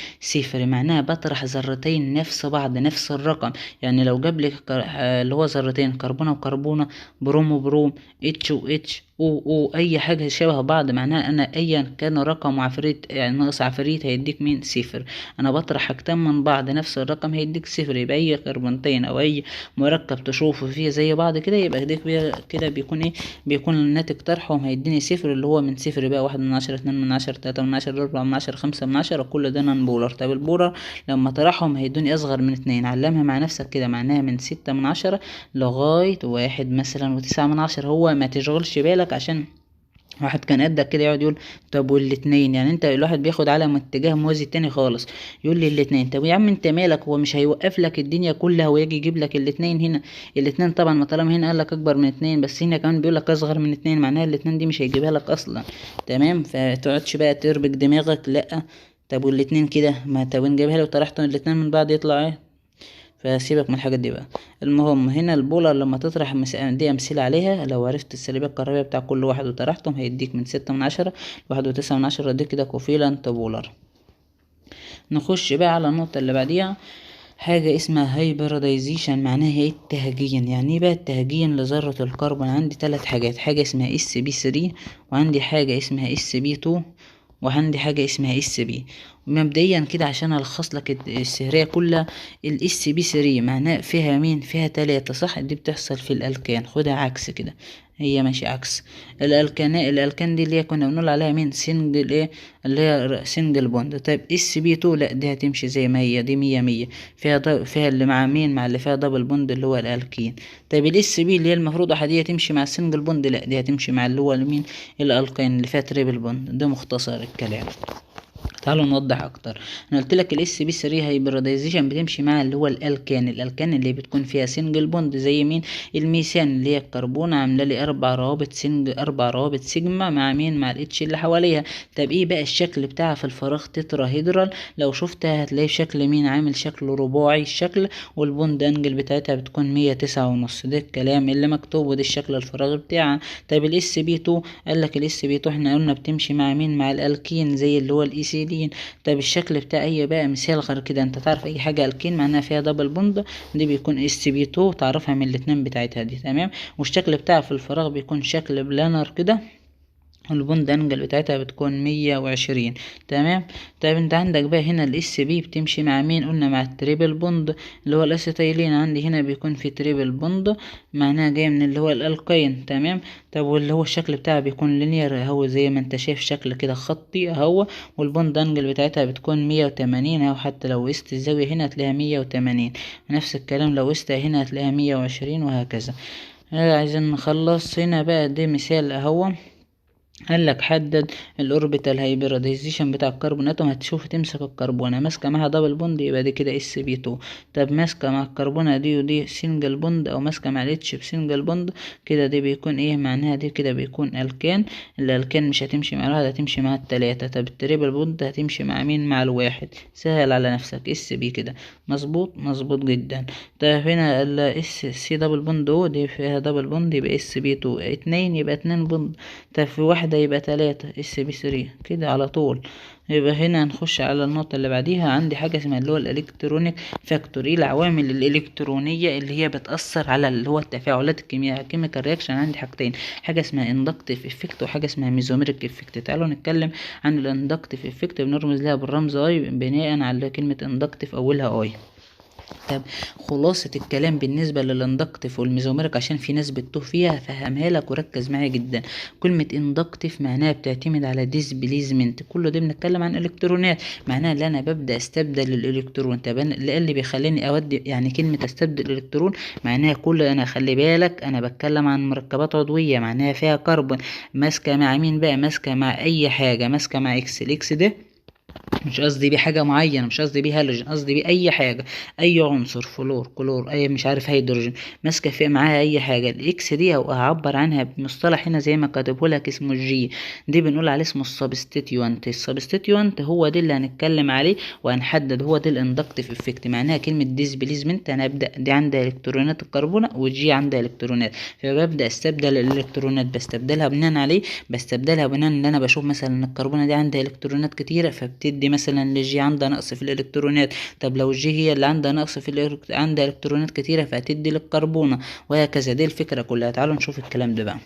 0، معناها بطرح ذرتين نفس بعض نفس الرقم. يعني لو جاب لك اللي هو ذرتين كربونه وكربونه، بروم وبروم، اتش واتش، او او، اي حاجة شبه بعض، معناها انا ايا كان رقم عفريت يعني ناقص عفريت هيديك مين؟ 0. انا بطرح حاجتين من بعض نفس الرقم هيديك 0. يبقى اي كربونتين او اي مركب تشوفه فيه زي بعض كده يبقى كده بيكون ايه؟ بيكون الناتج طرحهم هيديني 0، اللي هو من 0 بقى 1 من 10، 2 من 10، 3 من 10، 4 من 10، 5 من 10، كل ده non polar. طب ال polar لما طرحهم هيدوني اصغر من 2، علمها مع نفسك كده، معناها من 6 من 10 لغاية 1 مثلا و9 من 10. هو ما تشغلش بالك عشان واحد كان قدك كده يقعد يقول طب والاتنين، يعني انت الواحد بياخد على اتجاه موازي تاني خالص، يقول لي الاتنين. طب يا عم انت مالك، هو مش هيوقف لك الدنيا كلها ويجي يجيب لك الاتنين هنا. الاتنين طبعا ما طالما هنا قال لك اكبر من 2، بس هنا كمان بيقول لك اصغر من 2، معناها الاتنين دي مش هيجيبها لك اصلا. تمام، فتقعدش بقى تربك دماغك، لا طب والاتنين كده ما طب نجيبها لو طرحتهم الاتنين من بعض يطلع ايه؟ فسيبك من الحاجات دي بقى. المهم هنا ال polar لما تطرح دي امثلة عليها، لو عرفت السالبيه الكهربائية بتاع كل واحد وطرحتهم هيديك من 6 من 10 ل1.9 من 10، دي كده covalent polar. نخش بقى على النقطة اللي بعديها، حاجة اسمها hybridization، معناها ايه؟ التهجين. يعني ايه بقى التهجين لذرة الكربون؟ عندي 3 حاجات، حاجة اسمها sp 3، وعندي حاجة اسمها sp 2، وعندي حاجة اسمها sp. مبدئيا كده عشان الخص لك السهرية كلها، ال sp 3 معناه فيها مين؟ فيها 3 صح؟ دي بتحصل في الالكان، خدها عكس كده، هي ماشي عكس الالكان. الالكان دي اللي هي كنا بنقول عليها مين؟ single ايه؟ اللي هي single bond. طيب sp 2 لا دي هتمشي زي ما هي، دي 100 100، فيها اللي مع مين؟ مع اللي فيها double bond اللي هو الالكين. طيب ال sp اللي هي المفروض احادية تمشي مع ال single bond، لا دي هتمشي مع اللي هو مين؟ الالكين اللي فيها triple bond. ده مختصر الكلام. تعالوا نوضح اكتر. انا قلت لك ال sp 3 hybridization بتمشي مع اللي هو الالكان، الالكان اللي بتكون فيها single bond زي مين؟ الميثان اللي هي الكربون عامله لي اربع روابط sing اربع روابط سيجما مع مين؟ مع ال H اللي حواليها. طب ايه بقى الشكل بتاعها في الفراغ؟ tetrahedral. لو شفتها هتلاقي شكل مين؟ عامل شكل رباعي الشكل، وال bond angle بتاعتها بتكون 109.5. ده الكلام اللي مكتوب وده الشكل الفراغ بتاعها. طب ال sp 2، قال لك ال sp 2 احنا قلنا بتمشي مع مين؟ مع الالكين زي اللي هو الايثيلين. طب الشكل بتاع اي بقى مثال غير كده؟ انت تعرف اي حاجة الكين معناها فيها double bond، دي بيكون sp 2، تعرفها من الاتنين بتاعتها دي، تمام. والشكل بتاعها في الفراغ بيكون شكل planar كده، ال bond angle بتاعتها بتكون 120، تمام. طيب انت عندك بقى هنا ال sp بتمشي مع مين؟ قلنا مع ال triple bond اللي هو الاسيتايلين. عندي هنا بيكون في triple bond معناها جاي من اللي هو ال alkyne، تمام. طب واللي هو الشكل بتاعها بيكون linear اهو زي ما انت شايف شكل كده خطي اهو، وال bond angle بتاعتها بتكون 180 اهو، حتى لو قست الزاوية هنا هتلاقيها 180، نفس الكلام لو قستها هنا هتلاقيها 120 وهكذا. عايزين نخلص هنا بقى، ده مثال اهو. قال لك حدد ال orbital hybridization بتاع الكربون atom. هتشوف تمسك الكربونه ماسكه معاها double bond يبقى دي كده sp 2. طب ماسكه مع الكربونه دي ودي single bond، او ماسكه مع ال H ب single bond كده، دي بيكون ايه معناها؟ دي كده بيكون الكان. الالكان مش هتمشي مع الواحد، هتمشي مع التلاتة. طب ال triple bond هتمشي مع مين؟ مع الواحد. سهل على نفسك، sp كده مظبوط، مظبوط جدا. طيب هنا ال S C double bond O دي فيها double bond يبقى sp 2، اتنين يبقى اتنين bond. طب في واحدة يبقى 3 sp 3 كده على طول. يبقى هنا هنخش على النقطة اللي بعديها. عندي حاجة اسمها اللي هو ال electronic factor. ايه العوامل الالكترونية اللي هي بتأثر على اللي هو التفاعلات الكيميائية، chemical reaction؟ عندي حاجتين، حاجة اسمها inductive effect وحاجة اسمها mesomeric effect. تعالوا نتكلم عن ال inductive effect، بنرمز لها بالرمز I بناء على كلمة inductive اولها I. طب خلاصة الكلام بالنسبة لل inductive وال mesomeric عشان في ناس بتتوه فيها فهمها لك وركز معايا جدا. كلمة inductive معناها بتعتمد على displacement، كله ده بنتكلم عن الكترونات، معناها ان انا ببدأ استبدل الالكترون. طب انا اللي بيخليني اودي يعني كلمة استبدل الالكترون معناها كل انا خلي بالك انا بتكلم عن مركبات عضوية معناها فيها كربون ماسكة مع مين بقى؟ ماسكة مع اي حاجة، ماسكة مع X. ال X ده مش قصدي بيه حاجة معينة، مش قصدي بيه هالوجين، قصدي بيه أي حاجة، أي عنصر، فلور، كلور، أي مش عارف هيدروجين، ماسكة فيها معاها أي حاجة. ال X دي أو هعبر عنها بمصطلح هنا زي ما كاتبه لك اسمه ال G، دي بنقول عليه اسمه ال substituent. ال substituent هو ده اللي هنتكلم عليه وهنحدد، هو ده ال inductive effect. معناها كلمة displacement أنا أبدأ دي عندها إلكترونات الكربونة وال G عندها إلكترونات، فببدأ استبدل الإلكترونات. بستبدلها بناء عليه، بستبدلها بناء إن أنا بشوف مثلا إن الكربونة دي عندها إلكترونات كتيرة فبتدي مثلا لل G عندها نقص في الالكترونات. طب لو ال G هي اللي عندها نقص في عندها الكترونات كتيرة فهتدي للكربونه وهكذا. دي الفكرة كلها. تعالوا نشوف الكلام ده بقى.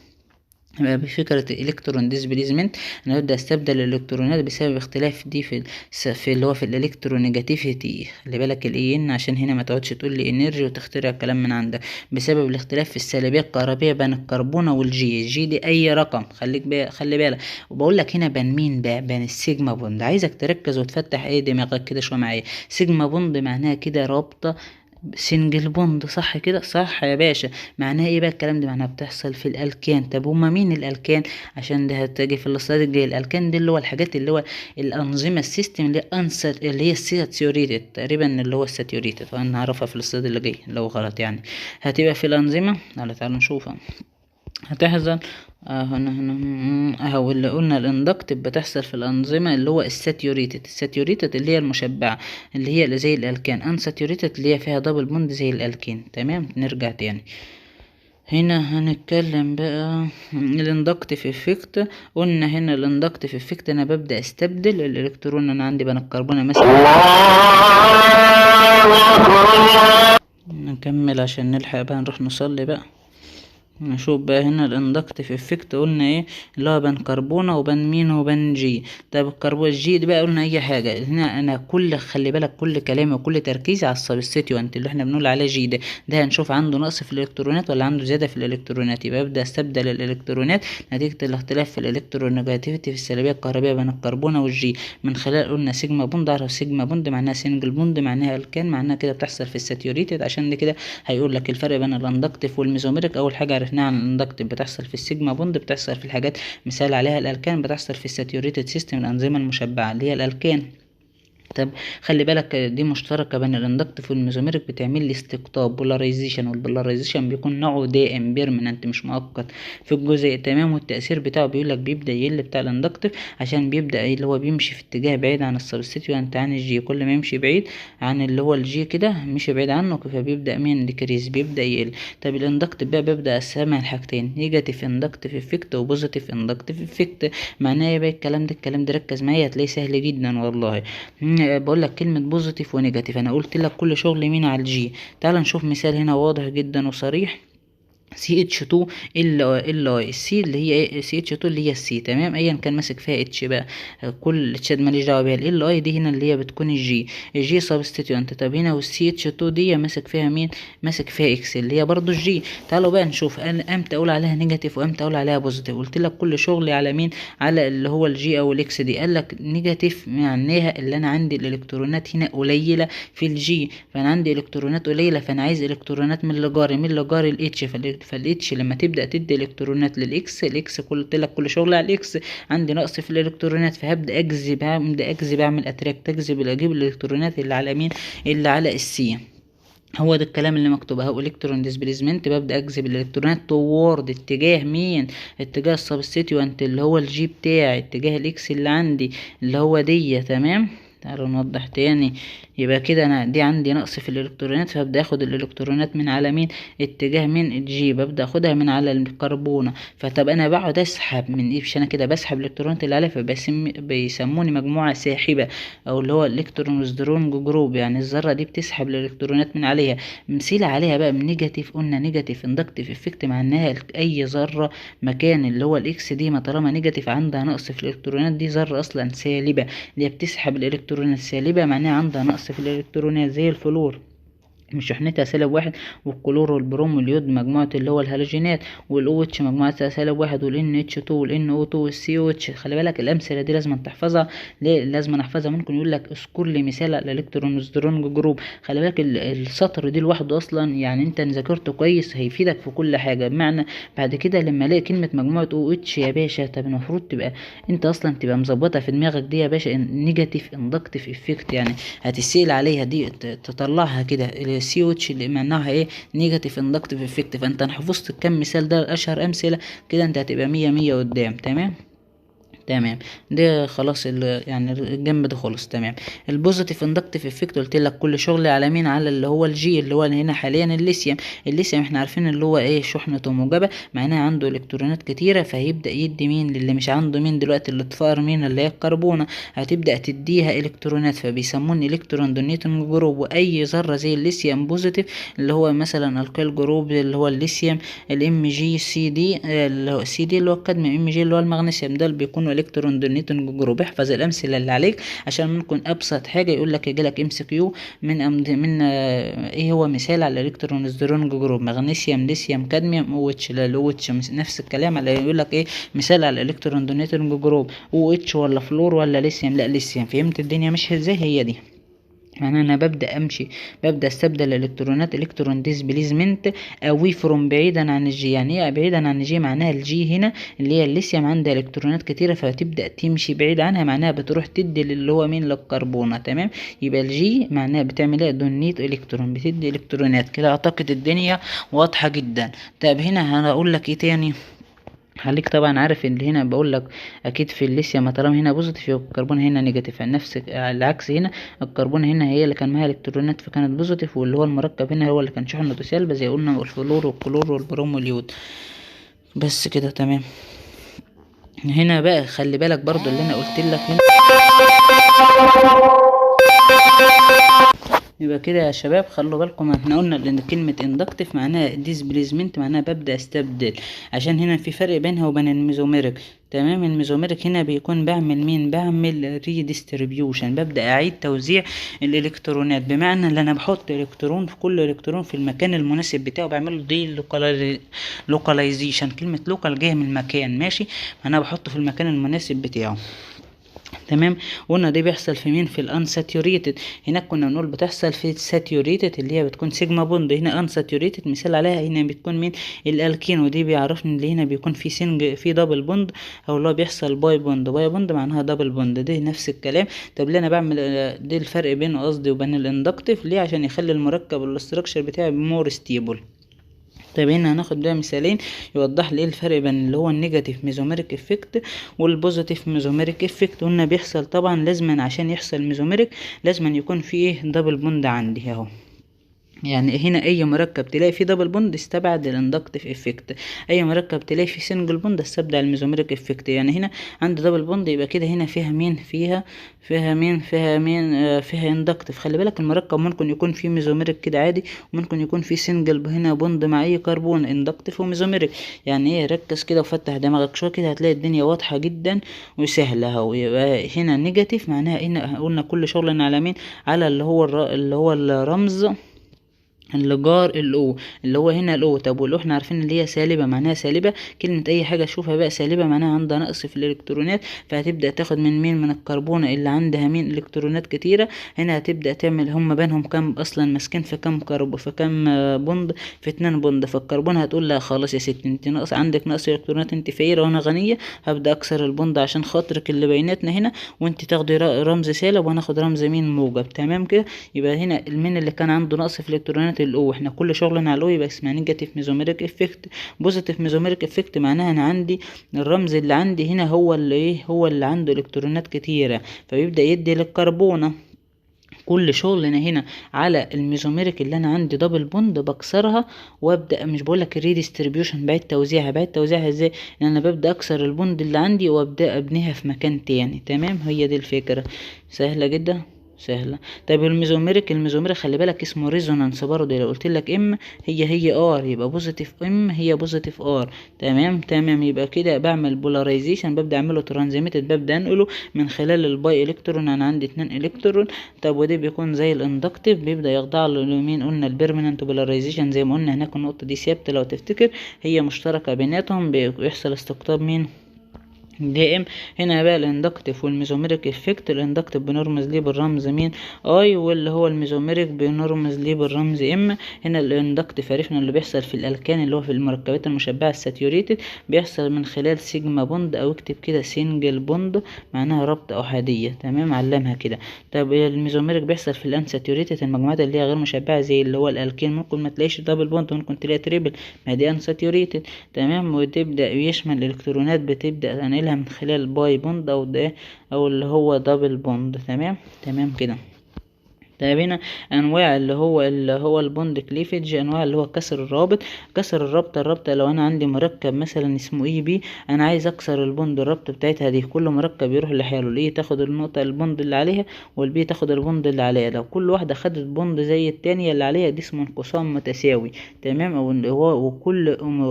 يبقى بفكرة electron displacement انا ببدأ استبدل الالكترونات بسبب اختلاف دي في اللي هو في ال electronegativity. خلي بالك ال EN عشان هنا ما تقعدش تقول لي energy وتخترع كلام من عندك. بسبب الاختلاف في السالبية الكهربية بين الكربونة وال G. ال G دي اي رقم، خلي بالك. وبقول لك هنا بين مين بقى؟ بين ال sigma bond. عايزك تركز وتفتح ايه دماغك كده شوية معايا. sigma bond معناها كده رابطة single bond، صح كده؟ صح يا باشا. معناها ايه بقى الكلام ده؟ معناها بتحصل في الالكان. طب هما مين الالكان؟ عشان ده هتجي في ال slide الجاي. الالكان دي اللي هو الحاجات اللي هو الانظمة ال system اللي unsat اللي هي ال saturated تقريبا، اللي هو ال saturated، وانا هعرفها في ال slide اللي جاي لو غلط يعني. هتبقى في الانظمة، تعالوا نشوفها. هتحصل هنا هنا اهو اللي قلنا ال inductive بتحصل في الانظمة اللي هو ال saturated. ال saturated اللي هي المشبعة اللي هي اللي زي الالكان، unsaturated اللي هي فيها double bond زي الالكين. تمام، نرجع تاني هنا هنتكلم بقى ال inductive effect. قلنا هنا ال inductive effect انا ببدا استبدل الالكترون. انا عندي بين الكربونه مثلا، نكمل عشان نلحق بقى نروح نصلي بقى. نشوف بقى هنا ال inductive effect قلنا ايه؟ اللي هو بين كربونه وبين مين؟ وبين G. طب الكربون ال G دي بقى قلنا اي حاجة. هنا انا كل خلي بالك كل كلامي وكل تركيزي على ال substituent اللي احنا بنقول عليه G ده، ده هنشوف عنده نقص في الالكترونات ولا عنده زيادة في الالكترونات. يبقى ابدا استبدل الالكترونات نتيجة الاختلاف في ال electronegativity في السالبيه الكهربائية بين الكربونه وال G من خلال قلنا sigma bond. اعرف sigma bond معناها single bond، معناها الكان، معناها كده بتحصل في ال saturated. عشان دي كده هيقول لك الفرق بين ال inductive وال mesomeric. اول حاجة عرفناها عن ال inductive، بتحصل في ال sigma bond، بتحصل في الحاجات مثال عليها الالكان، بتحصل في ال saturated system الانظمة المشبعة اللي هي الالكان. طب خلي بالك دي مشتركة بين ال inductive وال mesomeric، بتعمل لي استقطاب polarization، وال polarization بيكون نوعه دائم permanent مش مؤقت في الجزيء، تمام. والتأثير بتاعه بيقول لك بيبدأ يقل بتاع ال inductive، عشان بيبدأ اللي هو بيمشي في اتجاه بعيد عن ال substituent عن ال G، كل ما يمشي بعيد عن اللي هو ال G كده مشي بعيد عنه فبيبدأ مين decrease بيبدأ يقل. طب ال inductive بقى بيبدأ اقسمها لحاجتين، negative inductive effect و positive inductive effect. معناه ايه بقى الكلام ده؟ الكلام ده ركز معايا هتلاقيه سهل جدا والله. بقول لك كلمة positive و negative، انا قلت لك كل شغل مين على ال G. تعال نشوف مثال هنا واضح جدا وصريح. CH2 L L I ال C اللي هي ايه؟ CH2 اللي هي ال C، تمام، ايا كان ماسك فيها H بقى، كل اتشات ماليش دعوه بيها. L I دي هنا اللي هي بتكون ال G، ال G substituent. طب هنا وال CH2 دي ماسك فيها مين؟ ماسك فيها X اللي هي برضو ال G. تعالوا بقى نشوف انا امتى اقول عليها negative وامتى اقول عليها positive. قلت لك كل شغلي على مين؟ على اللي هو ال G او ال X دي. قال لك negative معناها اللي انا عندي الالكترونات هنا قليله في ال G، فانا عندي الكترونات قليله، فانا عايز الكترونات من اللي جاري، من اللي جاري ال H. فال H لما تبدا تدي الكترونات لل X، ال X قلت لك كل شغل على ال X، عندي نقص في الالكترونات، فهبدا اجذب، هبدا اجذب اعمل attract، اجذب اجيب الالكترونات اللي على مين؟ اللي على ال C. هو ده الكلام اللي مكتوب اهو، electron displacement، ببدا اجذب الالكترونات toward اتجاه مين؟ اتجاه ال substituent اللي هو ال G بتاعي، اتجاه ال X اللي عندي اللي هو دي، تمام. تعالوا نوضح تاني. يبقى كده انا دي عندي نقص في الالكترونات، فابدا اخد الالكترونات من على مين؟ اتجاه مين؟ ال G، ببدا اخدها من على الكربونه. فطب انا بقعد اسحب من ايه؟ مش انا كده بسحب الالكترونات اللي عليها، فبيسموني مجموعة ساحبه او اللي هو electron withdrawing group، يعني الذرة دي بتسحب الالكترونات من عليها. مثيل عليها بقى من negative، قلنا negative inductive effect معناها اي ذره مكان اللي هو ال X دي ما طالما negative عندها نقص في الالكترونات، دي ذره اصلا سالبه اللي هي بتسحب الالكترونات السالبه، معناها عندها نقص في الالكترونات زي الفلور مش شحنتها سالب واحد، والكلور والبروم واليود مجموعة اللي هو الهالوجينات، وال OH مجموعتها سالب واحد، وال NH2 وال NO2 وال COOH. خلي بالك الامثلة دي لازم تحفظها. ليه لازم احفظها؟ ممكن يقول لك اذكر لي مثال على ال electron withdrawing group. خلي بالك السطر دي لوحده اصلا، يعني انت ذاكرته كويس هيفيدك في كل حاجة. بمعنى بعد كده لما الاقي كلمة مجموعة OH يا باشا، طب المفروض تبقى انت اصلا تبقى مظبطها في دماغك دي يا باشا، negative inductive effect، يعني هتسأل عليها دي تطلعها كده COOH اللي معناها ايه؟ negative inductive effect. فانت حفظت الكم مثال ده اشهر امثلة كده، انت هتبقى مية مية قدام، تمام تمام. ده خلاص يعني الجنب ده خلص، تمام. ال positive inductive effect قلت لك كل شغل على مين؟ على اللي هو ال G اللي هو هنا حاليا الليثيوم. الليثيوم احنا عارفين اللي هو ايه؟ شحنته موجبه، معناها عنده الكترونات كتيرة، فهيبدا يدي مين للي مش عنده مين دلوقتي؟ اللي اتفقر مين؟ اللي هي الكربونه، هتبدا تديها الكترونات، فبيسمون electron donating group. واي ذره زي الليثيوم positive اللي هو مثلا alkyl group اللي هو الليثيوم، ال Mg Cd اللي هو سي دي اللي هو الكادميوم، Mg اللي هو المغنيسيوم، ده اللي بيكونوا electron donating group. احفظ الامثلة اللي عليك عشان ممكن ابسط حاجة يقول لك يجي لك MCQ من ايه هو مثال على electron withdrawing group؟ مغنيسيوم، ليثيوم، كادميوم، OH. لا ال OH نفس الكلام، على يقول لك ايه مثال على electron donating group؟ OH ولا فلور ولا ليثيوم؟ لا ليثيوم. فهمت الدنيا مش ازاي؟ هي دي يعني انا ببدا امشي، ببدا استبدل الالكترونات electron displacement away from بعيدا عن ال G. يعني ايه بعيدا عن ال G؟ معناها ال G هنا اللي هي الليثيوم عندها الكترونات كتيرة، فتبدا تمشي بعيد عنها، معناها بتروح تدي للي هو مين؟ للكربونه، تمام. يبقى ال G معناها بتعمل ايه؟ donate electron، بتدي الكترونات كده. اعتقد الدنيا واضحة جدا. طب هنا هقول لك ايه تاني؟ خليك طبعا عارف ان هنا بقول لك اكيد في الليثيوم طالما هنا positive يبقى الكربون هنا negative، نفس العكس هنا الكربون هنا هي اللي كان معاها الكترونات فكانت positive، واللي هو المركب هنا هو اللي كان شحنته سالبه زي قلنا الفلور والكلور والبروم واليود. بس كده تمام. هنا بقى خلي بالك برضو اللي انا قلت لك هنا. يبقى كده يا شباب خلوا بالكم، احنا قلنا ان كلمة inductive معناها displacement، معناها ببدأ استبدل، عشان هنا في فرق بينها وبين ال mesomeric، تمام. ال mesomeric هنا بيكون بعمل مين؟ بعمل redistribution، ببدأ اعيد توزيع الالكترونات، بمعنى ان انا بحط الكترون في كل الكترون في المكان المناسب بتاعه، بعمله delocalization. كلمة local جاية من المكان، ماشي، انا بحطه في المكان المناسب بتاعه، تمام. تمام. قلنا دي بيحصل في مين؟ في ال unsaturated. هناك كنا بنقول بتحصل في ال saturated اللي هي بتكون sigma bond، هنا unsaturated مثال عليها هنا بتكون مين؟ الالكين، ودي بيعرفني اللي هنا بيكون في في double bond، او اللي هو بيحصل pi bond. pi bond معناها double bond، ده نفس الكلام. طب ليه انا بعمل ده الفرق بين قصدي وبين ال inductive؟ ليه؟ عشان يخلي المركب ال structure بتاعي more stable. طيب هنا هناخد بقى مثالين يوضح لي ايه الفرق بين اللي هو ال negative mesomeric effect وال positive mesomeric effect. قلنا بيحصل طبعا لازما عشان يحصل mesomeric لازما يكون في ايه؟ double bond عندي اهو. يعني هنا اي مركب تلاقي فيه double bond استبعد ال inductive effect، اي مركب تلاقي فيه single bond استبعد ال mesomeric effect. يعني هنا عندي double bond يبقى كده هنا فيها مين؟ فيها مين؟ فيها مين؟ فيها inductive. خلي بالك المركب ممكن يكون فيه mesomeric كده عادي، وممكن يكون فيه single هنا bond مع اي كربون، inductive و mesomeric. يعني ايه؟ ركز كده وفتح دماغك شوية كده هتلاقي الدنيا واضحة جدا وسهلة اهو. يبقى هنا negative معناها هنا قلنا كل شغلنا على مين؟ على اللي هو الرمز اللي جار ال O اللي هو هنا ال O. طب وال O احنا عارفين اللي هي سالبه، معناها سالبه، كلمة اي حاجة تشوفها بقى سالبه معناها عندها نقص في الالكترونات، فهتبدا تاخد من مين؟ من الكربونه اللي عندها مين؟ الكترونات كتيرة. هنا هتبدا تعمل هم بينهم كام اصلا ماسكين في كام كرب في كام bond؟ في 2 bond. فالكربون هتقول لها خلاص يا ست انت ناقص عندك نقص الكترونات، انت فقيرة وانا غنية، هبدا اكسر ال bond عشان خاطرك اللي بيناتنا هنا، وانت تاخدي رمز سالب وانا اخد رمز مين؟ موجب. تمام كده. يبقى هنا المين اللي كان عنده نقص في الالكترونات؟ ال O. احنا كل شغلنا على ال O يبقى اسمها negative mesomeric effect. positive mesomeric effect معناها انا عندي الرمز اللي عندي هنا هو اللي ايه؟ هو اللي عنده الكترونات كتيرة، فبيبدا يدي للكربونه. كل شغلنا هنا على ال mesomeric اللي انا عندي double bond بكسرها وابدا، مش بقولك ال redistribution، بعيد توزيعها. بعيد توزيعها ازاي؟ ان انا ببدا اكسر ال bond اللي عندي وابدا ابنيها في مكان تاني. تمام، هي دي الفكرة، سهلة جدا سهلة. طيب ال mesomeric، ال mesomeric خلي بالك اسمه resonance برضه، لو قلت لك M هي هي R يبقى positive M هي positive R. تمام تمام. يبقى كده بعمل polarization، ببدا اعمله transmitted، ببدا انقله من خلال ال pi electron، انا عندي 2 الكترون. طب ودي بيكون زي ال inductive، بيبدا يخضع له لمين؟ قلنا ال permanent polarization زي ما قلنا هناك، النقطة دي ثابتة لو تفتكر، هي مشتركة بيناتهم، بيحصل استقطاب مين؟ دائم. هنا بقى ال inductive وال mesomeric effect، ال inductive بنرمز ليه بالرمز مين؟ I، واللي هو ال mesomeric بنرمز ليه بالرمز M. هنا ال inductive عرفنا اللي بيحصل في الالكان اللي هو في المركبات المشبعة ال saturated، بيحصل من خلال sigma bond، او اكتب كده single bond معناها ربط احادية. تمام، علمها كده. طب ال mesomeric بيحصل في ال unsaturated، المجموعات اللي هي غير مشبعة زي اللي هو الالكين، ممكن ما تلاقيش double bond، ممكن تلاقي triple، ما دي unsaturated. تمام، وتبدا يشمل الالكترونات بتبدا انقلها من خلال pi bond او ده او اللي هو double bond. تمام تمام كده. طيب هنا انواع اللي هو ال bond cleavage، انواع اللي هو كسر الرابط. كسر الرابطة، الرابطة لو انا عندي مركب مثلا اسمه A B، انا عايز اكسر ال bond الرابطة بتاعتها دي، كل مركب يروح لحاله، ال A تاخد النقطة ال bond اللي عليها وال B تاخد ال bond اللي عليها، لو كل واحدة خدت bond زي التانية اللي عليها دي اسمه انقسام متساوي. تمام، او هو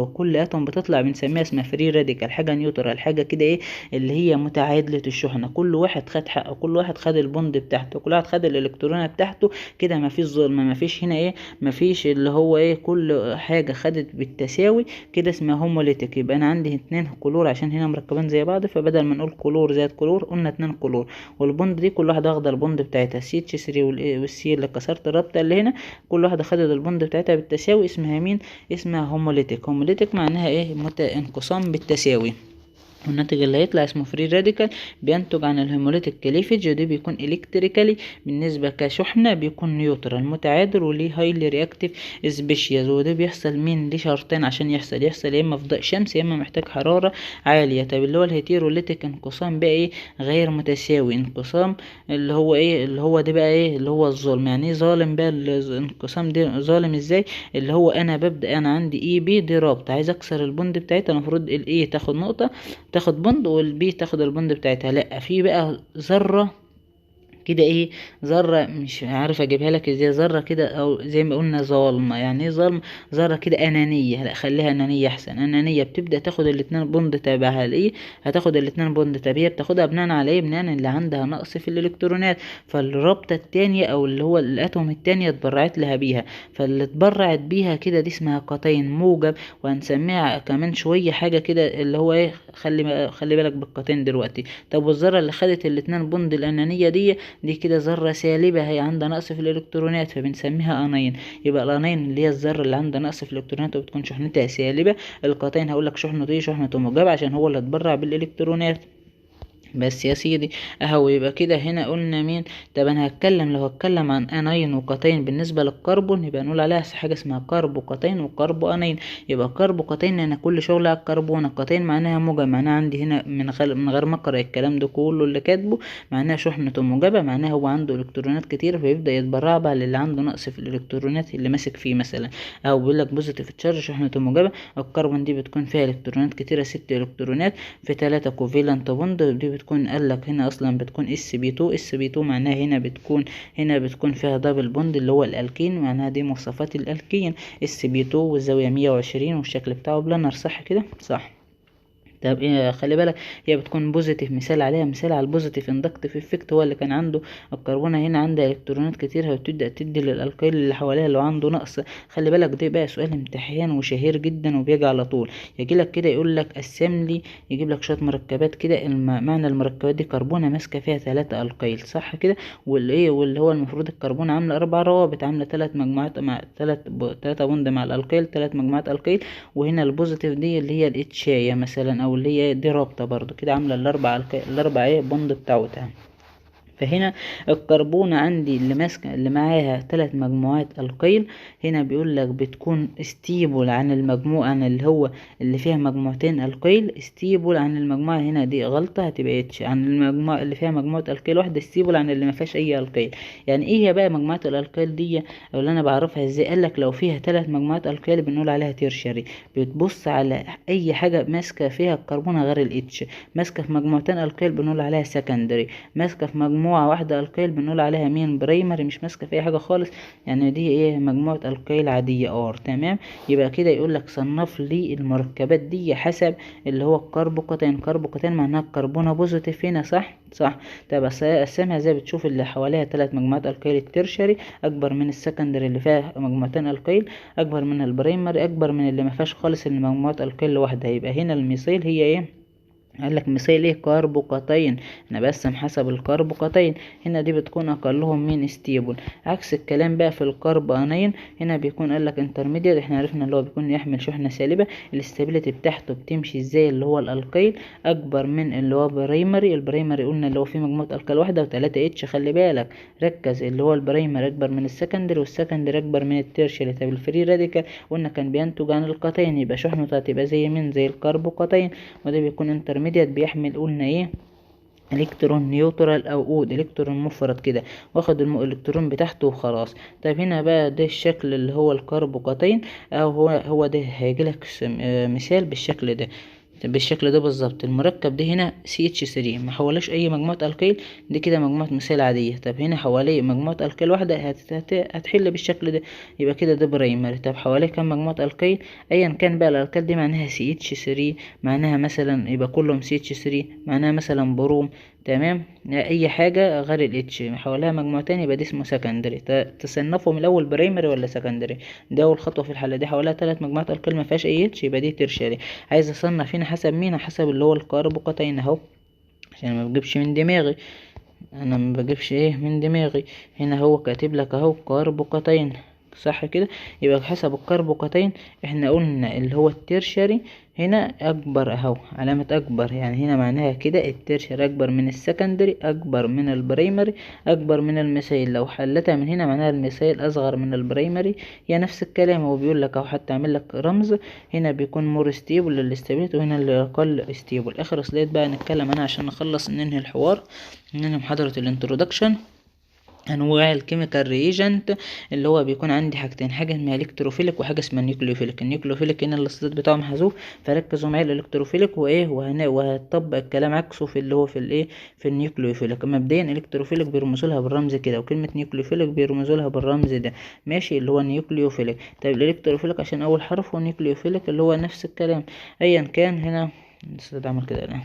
وكل atom بتطلع بنسميها اسمها free radical، حاجة neutral، حاجة كده ايه اللي هي متعادله الشحنة، كل واحد خد حقه، كل واحد خد ال bond بتاعته، كل واحد خد الالكترونه بتاعته كده، مفيش ظلم، مفيش هنا ايه، مفيش اللي هو ايه، كل حاجة خدت بالتساوي كده، اسمها homolytic. يبقى انا عندي 2 كلور عشان هنا مركبين زي بعض، فبدل ما نقول كلور زائد كلور قلنا 2 كلور، وال bond دي كل واحدة واخده ال bond بتاعتها، CH 3 وال C اللي كسرت الرابطة اللي هنا، كل واحدة خدت ال bond بتاعتها بالتساوي، اسمها مين؟ اسمها homolytic. homolytic معناها ايه؟ انقسام بالتساوي. والناتج اللي هيطلع اسمه free radical، بينتج عن ال homolytic cleavage، ودي بيكون electrically بالنسبة كشحنه بيكون neutral متعادل، وليه highly reactive species. وده بيحصل مين؟ ليه شرطين عشان يحصل، يحصل يا اما في ضوء شمس يا اما محتاج حرارة عالية. طب اللي هو ال heterolytic انقسام بقى ايه؟ غير متساوي، انقسام اللي هو ايه؟ اللي هو ده بقى ايه؟ اللي هو الظلم. يعني ايه ظالم بقى الانقسام ده؟ ظالم ازاي؟ اللي هو انا ببدا انا عندي A B دي رابطه، عايز اكسر ال bond بتاعتها، المفروض ال A تاخد نقطة، تاخد bond، وال B تاخد ال bond بتاعتها، لا في بقى ذرة كده ايه، ذرة مش عارف اجيبها لك ازاي، ذرة كده او زي ما قلنا ظالمة. يعني ايه ظالمة؟ ذرة كده انانية، لا خليها انانية احسن. انانية بتبدأ تاخد الاتنين bond تبعها لايه، هتاخد الاتنين bond تبعها، بتاخدها بناء على ايه؟ بناء اللي عندها نقص في الالكترونات، فالرابطة التانية او اللي هو ال atom التانية اتبرعت لها بيها، فاللي اتبرعت بيها كده دي اسمها كاتاين موجب، وهنسميها كمان شوية حاجة كده اللي هو ايه، خلي بالك بالكاتاين دلوقتي. طب والذرة اللي خدت الاتنين bond الانانية دي كده ذرة سالبة، هي عندها نقص في الإلكترونات فبنسميها anion. يبقى ال anion اللي هي الذرة اللي عندها نقص في الإلكترونات وبتكون شحنتها سالبة. الكاتاين هقول لك شحنته ايه؟ شحنته موجبة عشان هو اللي اتبرع بالإلكترونات. بس يا سيدي اهو. يبقى كده هنا قلنا مين؟ طب انا هتكلم، لو هتكلم عن anion وكاتاين بالنسبة للكربون يبقى نقول عليها حاجة اسمها carbocation و carbanion. يبقى carbocation انا كل شغل على الكربون، الكاتاين معناها موجب، معناها عندي هنا من غير ما اقرا الكلام ده كله اللي كاتبه معناها شحنته موجبه، معناها هو عنده الكترونات كتير فيبدا يتبرع بقى للي عنده نقص في الالكترونات اللي ماسك فيه مثلا، او بيقول لك positive charge شحنته موجبه. الكربون دي بتكون فيها الكترونات كتيرة، 6 الكترونات في 3 covalent bond، دي بتكون قال لك هنا اصلا بتكون اس بي 2، اس بي 2 معناها هنا بتكون فيها double bond اللي هو الالكين، معناها دي مواصفات الالكين sp 2 والزاويه 120 والشكل بتاعه planar، صح كده؟ صح. طب ايه، خلي بالك هي بتكون positive، مثال عليها، مثال على ال positive inductive effect هو اللي كان عنده الكربونه هنا عندها الكترونات كتير هتبدا تدي للالكيل اللي حواليها اللي عنده نقص. خلي بالك ده بقى سؤال امتحان وشهير جدا وبيجي على طول، يجي لك كده يقول لك قسم لي، يجيب لك شوية مركبات كده، معنى المركبات دي كربونه ماسكه فيها 3 الكيل، صح كده؟ واللي ايه، واللي هو المفروض الكربونه عامله 4 روابط، عامله 3 مجموعات مع 3 bond مع الالكيل، 3 مجموعات الكيل، وهنا ال positive دي اللي هي ال H ايه مثلا، او اللي هي دي رابطه برضو كده عامله الاربع ايه bond بتاعتها. فهنا الكربونة عندي اللي ماسكة اللي معاها 3 مجموعات الكيل، هنا بيقول لك بتكون stable عن المجموعة، عن اللي هو اللي فيها مجموعتين الكيل، stable عن المجموعة هنا دي غلطة هتبقى H، عن المجموعة اللي فيها مجموعة الكيل واحدة stable عن اللي ما فيهاش أي الكيل. يعني إيه هي بقى مجموعة الالكيل دي أو اللي أنا بعرفها إزاي؟ قال لك لو فيها 3 مجموعات الكيل بنقول عليها tertiary. بتبص على أي حاجة ماسكة فيها الكربونة غير ال H، ماسكة في مجموعتين الكيل بنقول عليها secondary، ماسكة في مجموعة واحدة الكيل بنقول عليها مين؟ primary، مش ماسكة في أي حاجة خالص، يعني دي إيه؟ مجموعة الكيل عادية R، تمام. يبقى كده يقول لك صنف لي المركبات دي حسب اللي هو ال carbocation. carbocation معناها الكربونة positive هنا، صح؟ صح. طب اقسمها ازاي؟ بتشوف اللي حواليها 3 مجموعات الكيل ال tertiary اكبر من ال secondary اللي فيها مجموعتين الكيل، اكبر من ال primary، اكبر من اللي ما فيهاش خالص اللي مجموعات الكيل لوحدها. يبقى هنا ال methyl هي ايه؟ قال لك methyl ايه؟ carbocation. انا بقسم حسب ال carbocation، هنا دي بتكون اقلهم مين؟ stable. عكس الكلام بقى في ال carbanion، هنا بيكون قال لك intermediate، احنا عرفنا اللي هو بيكون يحمل شحنه سالبه، ال stability بتاعته بتمشي ازاي؟ اللي هو الالكيل اكبر من اللي هو primary، ال primary قلنا اللي هو فيه مجموعة الكيل واحدة و3 H، خلي بالك ركز، اللي هو ال primary اكبر من ال secondary وال secondary اكبر من ال tertiary. طب ال free radical قلنا كان بينتج عن الكاتاين، يبقى شحنته هتبقى زي مين؟ زي ال carbocation، وده بيكون intermediate بيحمل قلنا ايه؟ الكترون neutral او odd، الكترون مفرد كده واخد الالكترون بتاعته وخلاص. طيب هنا بقى ده الشكل اللي هو ال carbocation، او هو ده هيجيلك مثال بالشكل ده، بالشكل ده بالظبط. المركب ده هنا CH3 ما حواليش اي مجموعة الكيل، دي كده مجموعة methyl عادية. طب هنا حواليه مجموعة الكيل واحدة هتحل بالشكل ده، يبقى كده ده primary. طب حواليه كام مجموعة الكيل؟ ايا كان بقى الالكيل دي معناها CH3، معناها مثلا يبقى كلهم CH3، معناها مثلا بروم، تمام، اي حاجة غير ال H حواليها مجموعتين يبقى دي اسمه secondary. تصنفهم الاول primary ولا secondary؟ ده اول خطوة في الحالة دي. حواليها 3 مجموعات الكيل ما فيهاش اي H يبقى دي tertiary. عايز اصنف هنا حسب مين؟ حسب اللي هو ال carbocation اهو، عشان ما بجيبش من دماغي، انا ما بجيبش ايه من دماغي. هنا هو كاتب لك اهو carbocation، صح كده؟ يبقى حسب ال carbocation احنا قلنا اللي هو ال tertiary هنا اكبر اهو، علامة اكبر، يعني هنا معناها كده ال tertiary اكبر من ال secondary، اكبر من ال primary، اكبر من ال methyl. لو حلتها من هنا معناها ال methyl اصغر من ال primary، هي نفس الكلام هو بيقول لك اهو، حتى عامل لك رمز هنا بيكون more stable لل stability وهنا اللي اقل stable. اخر slide بقى نتكلم عنها عشان نخلص ننهي الحوار، ننهي محاضرة ال introduction. انواع ال chemical reagent اللي هو بيكون عندي حاجتين، حاجة اسمها electrophilic وحاجه اسمها nucleophilic. ال nucleophilic هنا الاصطداد بتاعه محذوف، فركزوا معايا ال electrophilic وايه، وهتطبق الكلام عكسه في اللي هو في الايه، في ال nucleophilic. مبدئيا electrophilic بيرمزوا لها بالرمز كده، وكلمه nucleophilic بيرمزوا لها بالرمز ده، ماشي، اللي هو nucleophilic. طيب ال electrophilic عشان اول حرف، وال nucleophilic اللي هو نفس الكلام ايا كان. هنا الاصطداد عمل كده الان.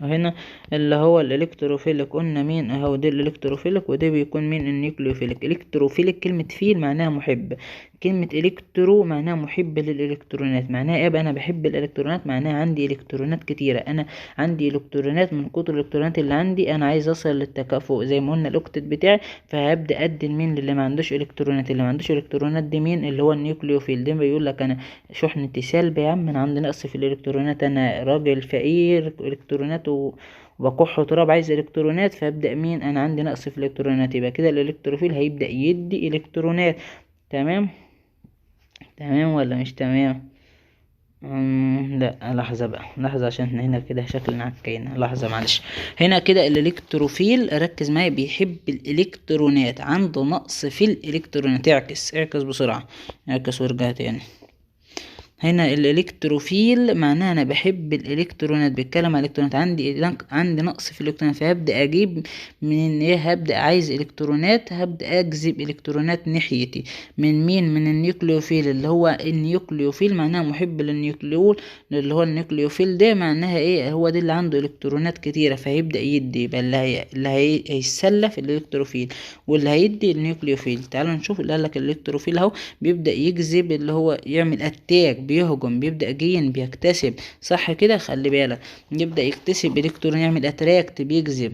هنا اللي هو ال electrophilic قلنا مين اهو، ده ال electrophilic وده بيكون مين ال nucleophilic. electrophilic كلمة phil معناها محب، كلمة electro معناها محب للالكترونات، معناها ايه بقى؟ انا بحب الالكترونات، معناها عندي الكترونات كتيرة، انا عندي الكترونات، من كتر الالكترونات اللي عندي انا عايز اصل للتكافؤ زي ما قلنا ال octet بتاعي، فهبدا ادي لمين؟ للي ما عندوش الكترونات. اللي ما عندوش الكترونات دي مين؟ اللي هو ال nucleophile. ده بيقول لك انا شحنتي سالبة يا عم، انا عندي نقص في الالكترونات، انا راجل فقير الكترونات وبكح تراب، عايز الكترونات، فابدا مين؟ انا عندي نقص في الالكترونات، يبقى كده ال electrophile هيبدا يدي الكترونات. تمام تمام ولا مش تمام؟ لا لحظة بقى، لحظة عشان احنا هنا كده شكلنا عكينا، لحظة معلش. هنا كده ال electrophile ركز معايا، بيحب الالكترونات، عنده نقص في الالكترونات. اعكس اعكس بسرعة، اعكس وارجع تاني. هنا ال electrophile معناها انا بحب الالكترونات، بيتكلم على الالكترونات، عندي نقص في الالكترونات، فهبدا اجيب من ايه؟ هبدا عايز الكترونات، هبدا اجذب الكترونات ناحيتي من مين؟ من ال nucleophile. اللي هو ال nucleophile معناها محب لل nucleol، اللي هو ال nucleophile ده معناها ايه؟ هو ده اللي عنده الكترونات كتيرة، فهيبدا يدي، يبقى اللي هيتسلف ال electrophile واللي هيدي ال nucleophile. تعالوا نشوف اللي قال لك ال electrophile اهو بيبدا يجذب، اللي هو يعمل attack، بيهجم، بيبدأ gain، بيكتسب، صح كده؟ خلي بالك، يبدأ يكتسب الكترون، يعمل attract، بيجذب،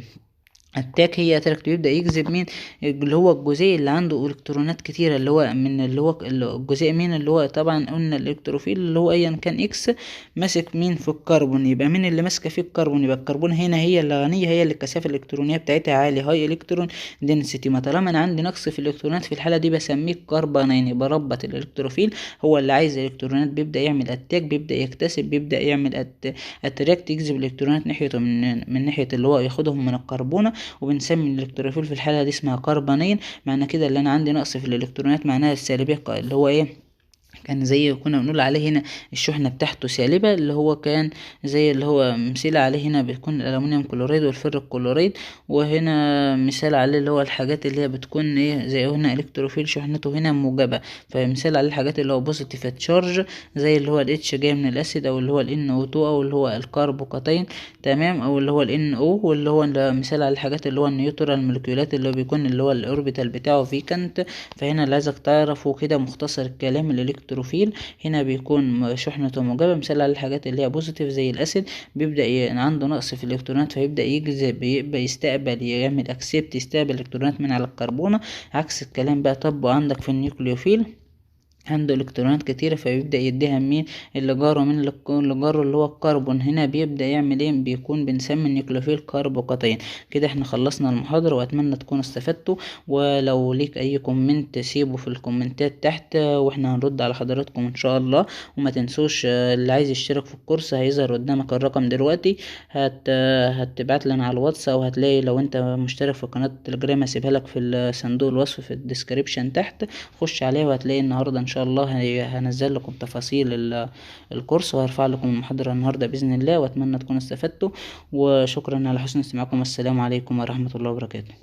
attack هي attract، بيبدأ يجذب مين؟ اللي هو الجزيء اللي عنده الكترونات كتيرة، اللي هو من اللي هو الجزيء مين؟ اللي هو طبعا قلنا ال electrophile اللي هو ايا كان X ماسك مين في الكربون، يبقى مين اللي ماسكه في الكربون؟ يبقى الكربون هنا هي اللي غنية، هي اللي الكثافة الالكترونية بتاعتها عالية، high electron density. ما طالما انا عندي نقص في الالكترونات في الحالة دي بسميه carbanion. يبقى ربط ال electrophile هو اللي عايز الكترونات، بيبدأ يعمل attack، بيبدأ يكتسب، بيبدأ يعمل attract، يجذب الالكترونات ناحيته من ناحية اللي هو ياخدهم من الكربونه، وبنسمي ال electrophile في الحالة دي اسمها carbanion. معنى كده اللي انا عندي نقص في الالكترونات معناها السالبيه، اللي هو ايه؟ كان زي كنا بنقول عليه هنا الشحنة بتاعته سالبة، اللي هو كان زي اللي هو مثال عليه هنا بيكون ال aluminum chloride وال ferric chloride، وهنا مثال عليه اللي هو الحاجات اللي هي بتكون ايه زي هنا electrophile شحنته هنا موجبة، فمثال عليه الحاجات اللي هو positive charge زي اللي هو ال H جاي من ال acid، او اللي هو ال NO2، او اللي هو ال carbocation، تمام، او اللي هو ال NO، واللي هو مثال على الحاجات اللي هو ال neutral مولكيولات اللي هو بيكون اللي هو ال orbital بتاعه vacant. فهنا اللي عايزك تعرفه كده مختصر الكلام، ال electrophile هنا بيكون شحنته موجبة، مثال على الحاجات اللي هي positive زي ال acid، بيبدأ عنده نقص في الالكترونات فيبدأ يجذب، يبقى يستقبل، يعمل accept، يستقبل الالكترونات من على الكربونة. عكس الكلام بقى طبقه عندك في ال nucleophile، عنده الكترونات كتيرة فبيبدأ يديها مين؟ اللي جاره، من اللي جاره اللي هو الكربون، هنا بيبدأ يعمل ايه؟ بيكون بنسمي ال nucleophile carbocation. كده احنا خلصنا المحاضرة، واتمنى تكونوا استفدتوا، ولو ليك اي comment سيبه في الكومنتات تحت واحنا هنرد على حضراتكم ان شاء الله. وما تنسوش اللي عايز يشترك في الكورس هيظهر قدامك الرقم دلوقتي، هتبعت لنا على الواتس، او هتلاقي لو انت مشترك في قناة التليجرام هسيبها لك في صندوق الوصف في ال description تحت، خش عليها وهتلاقي النهارده ان شاء الله هنزل لكم تفاصيل الكورس، وهرفع لكم المحاضرة النهاردة بإذن الله. وأتمنى تكونوا استفدتوا، وشكرا على حسن استماعكم، والسلام عليكم ورحمة الله وبركاته.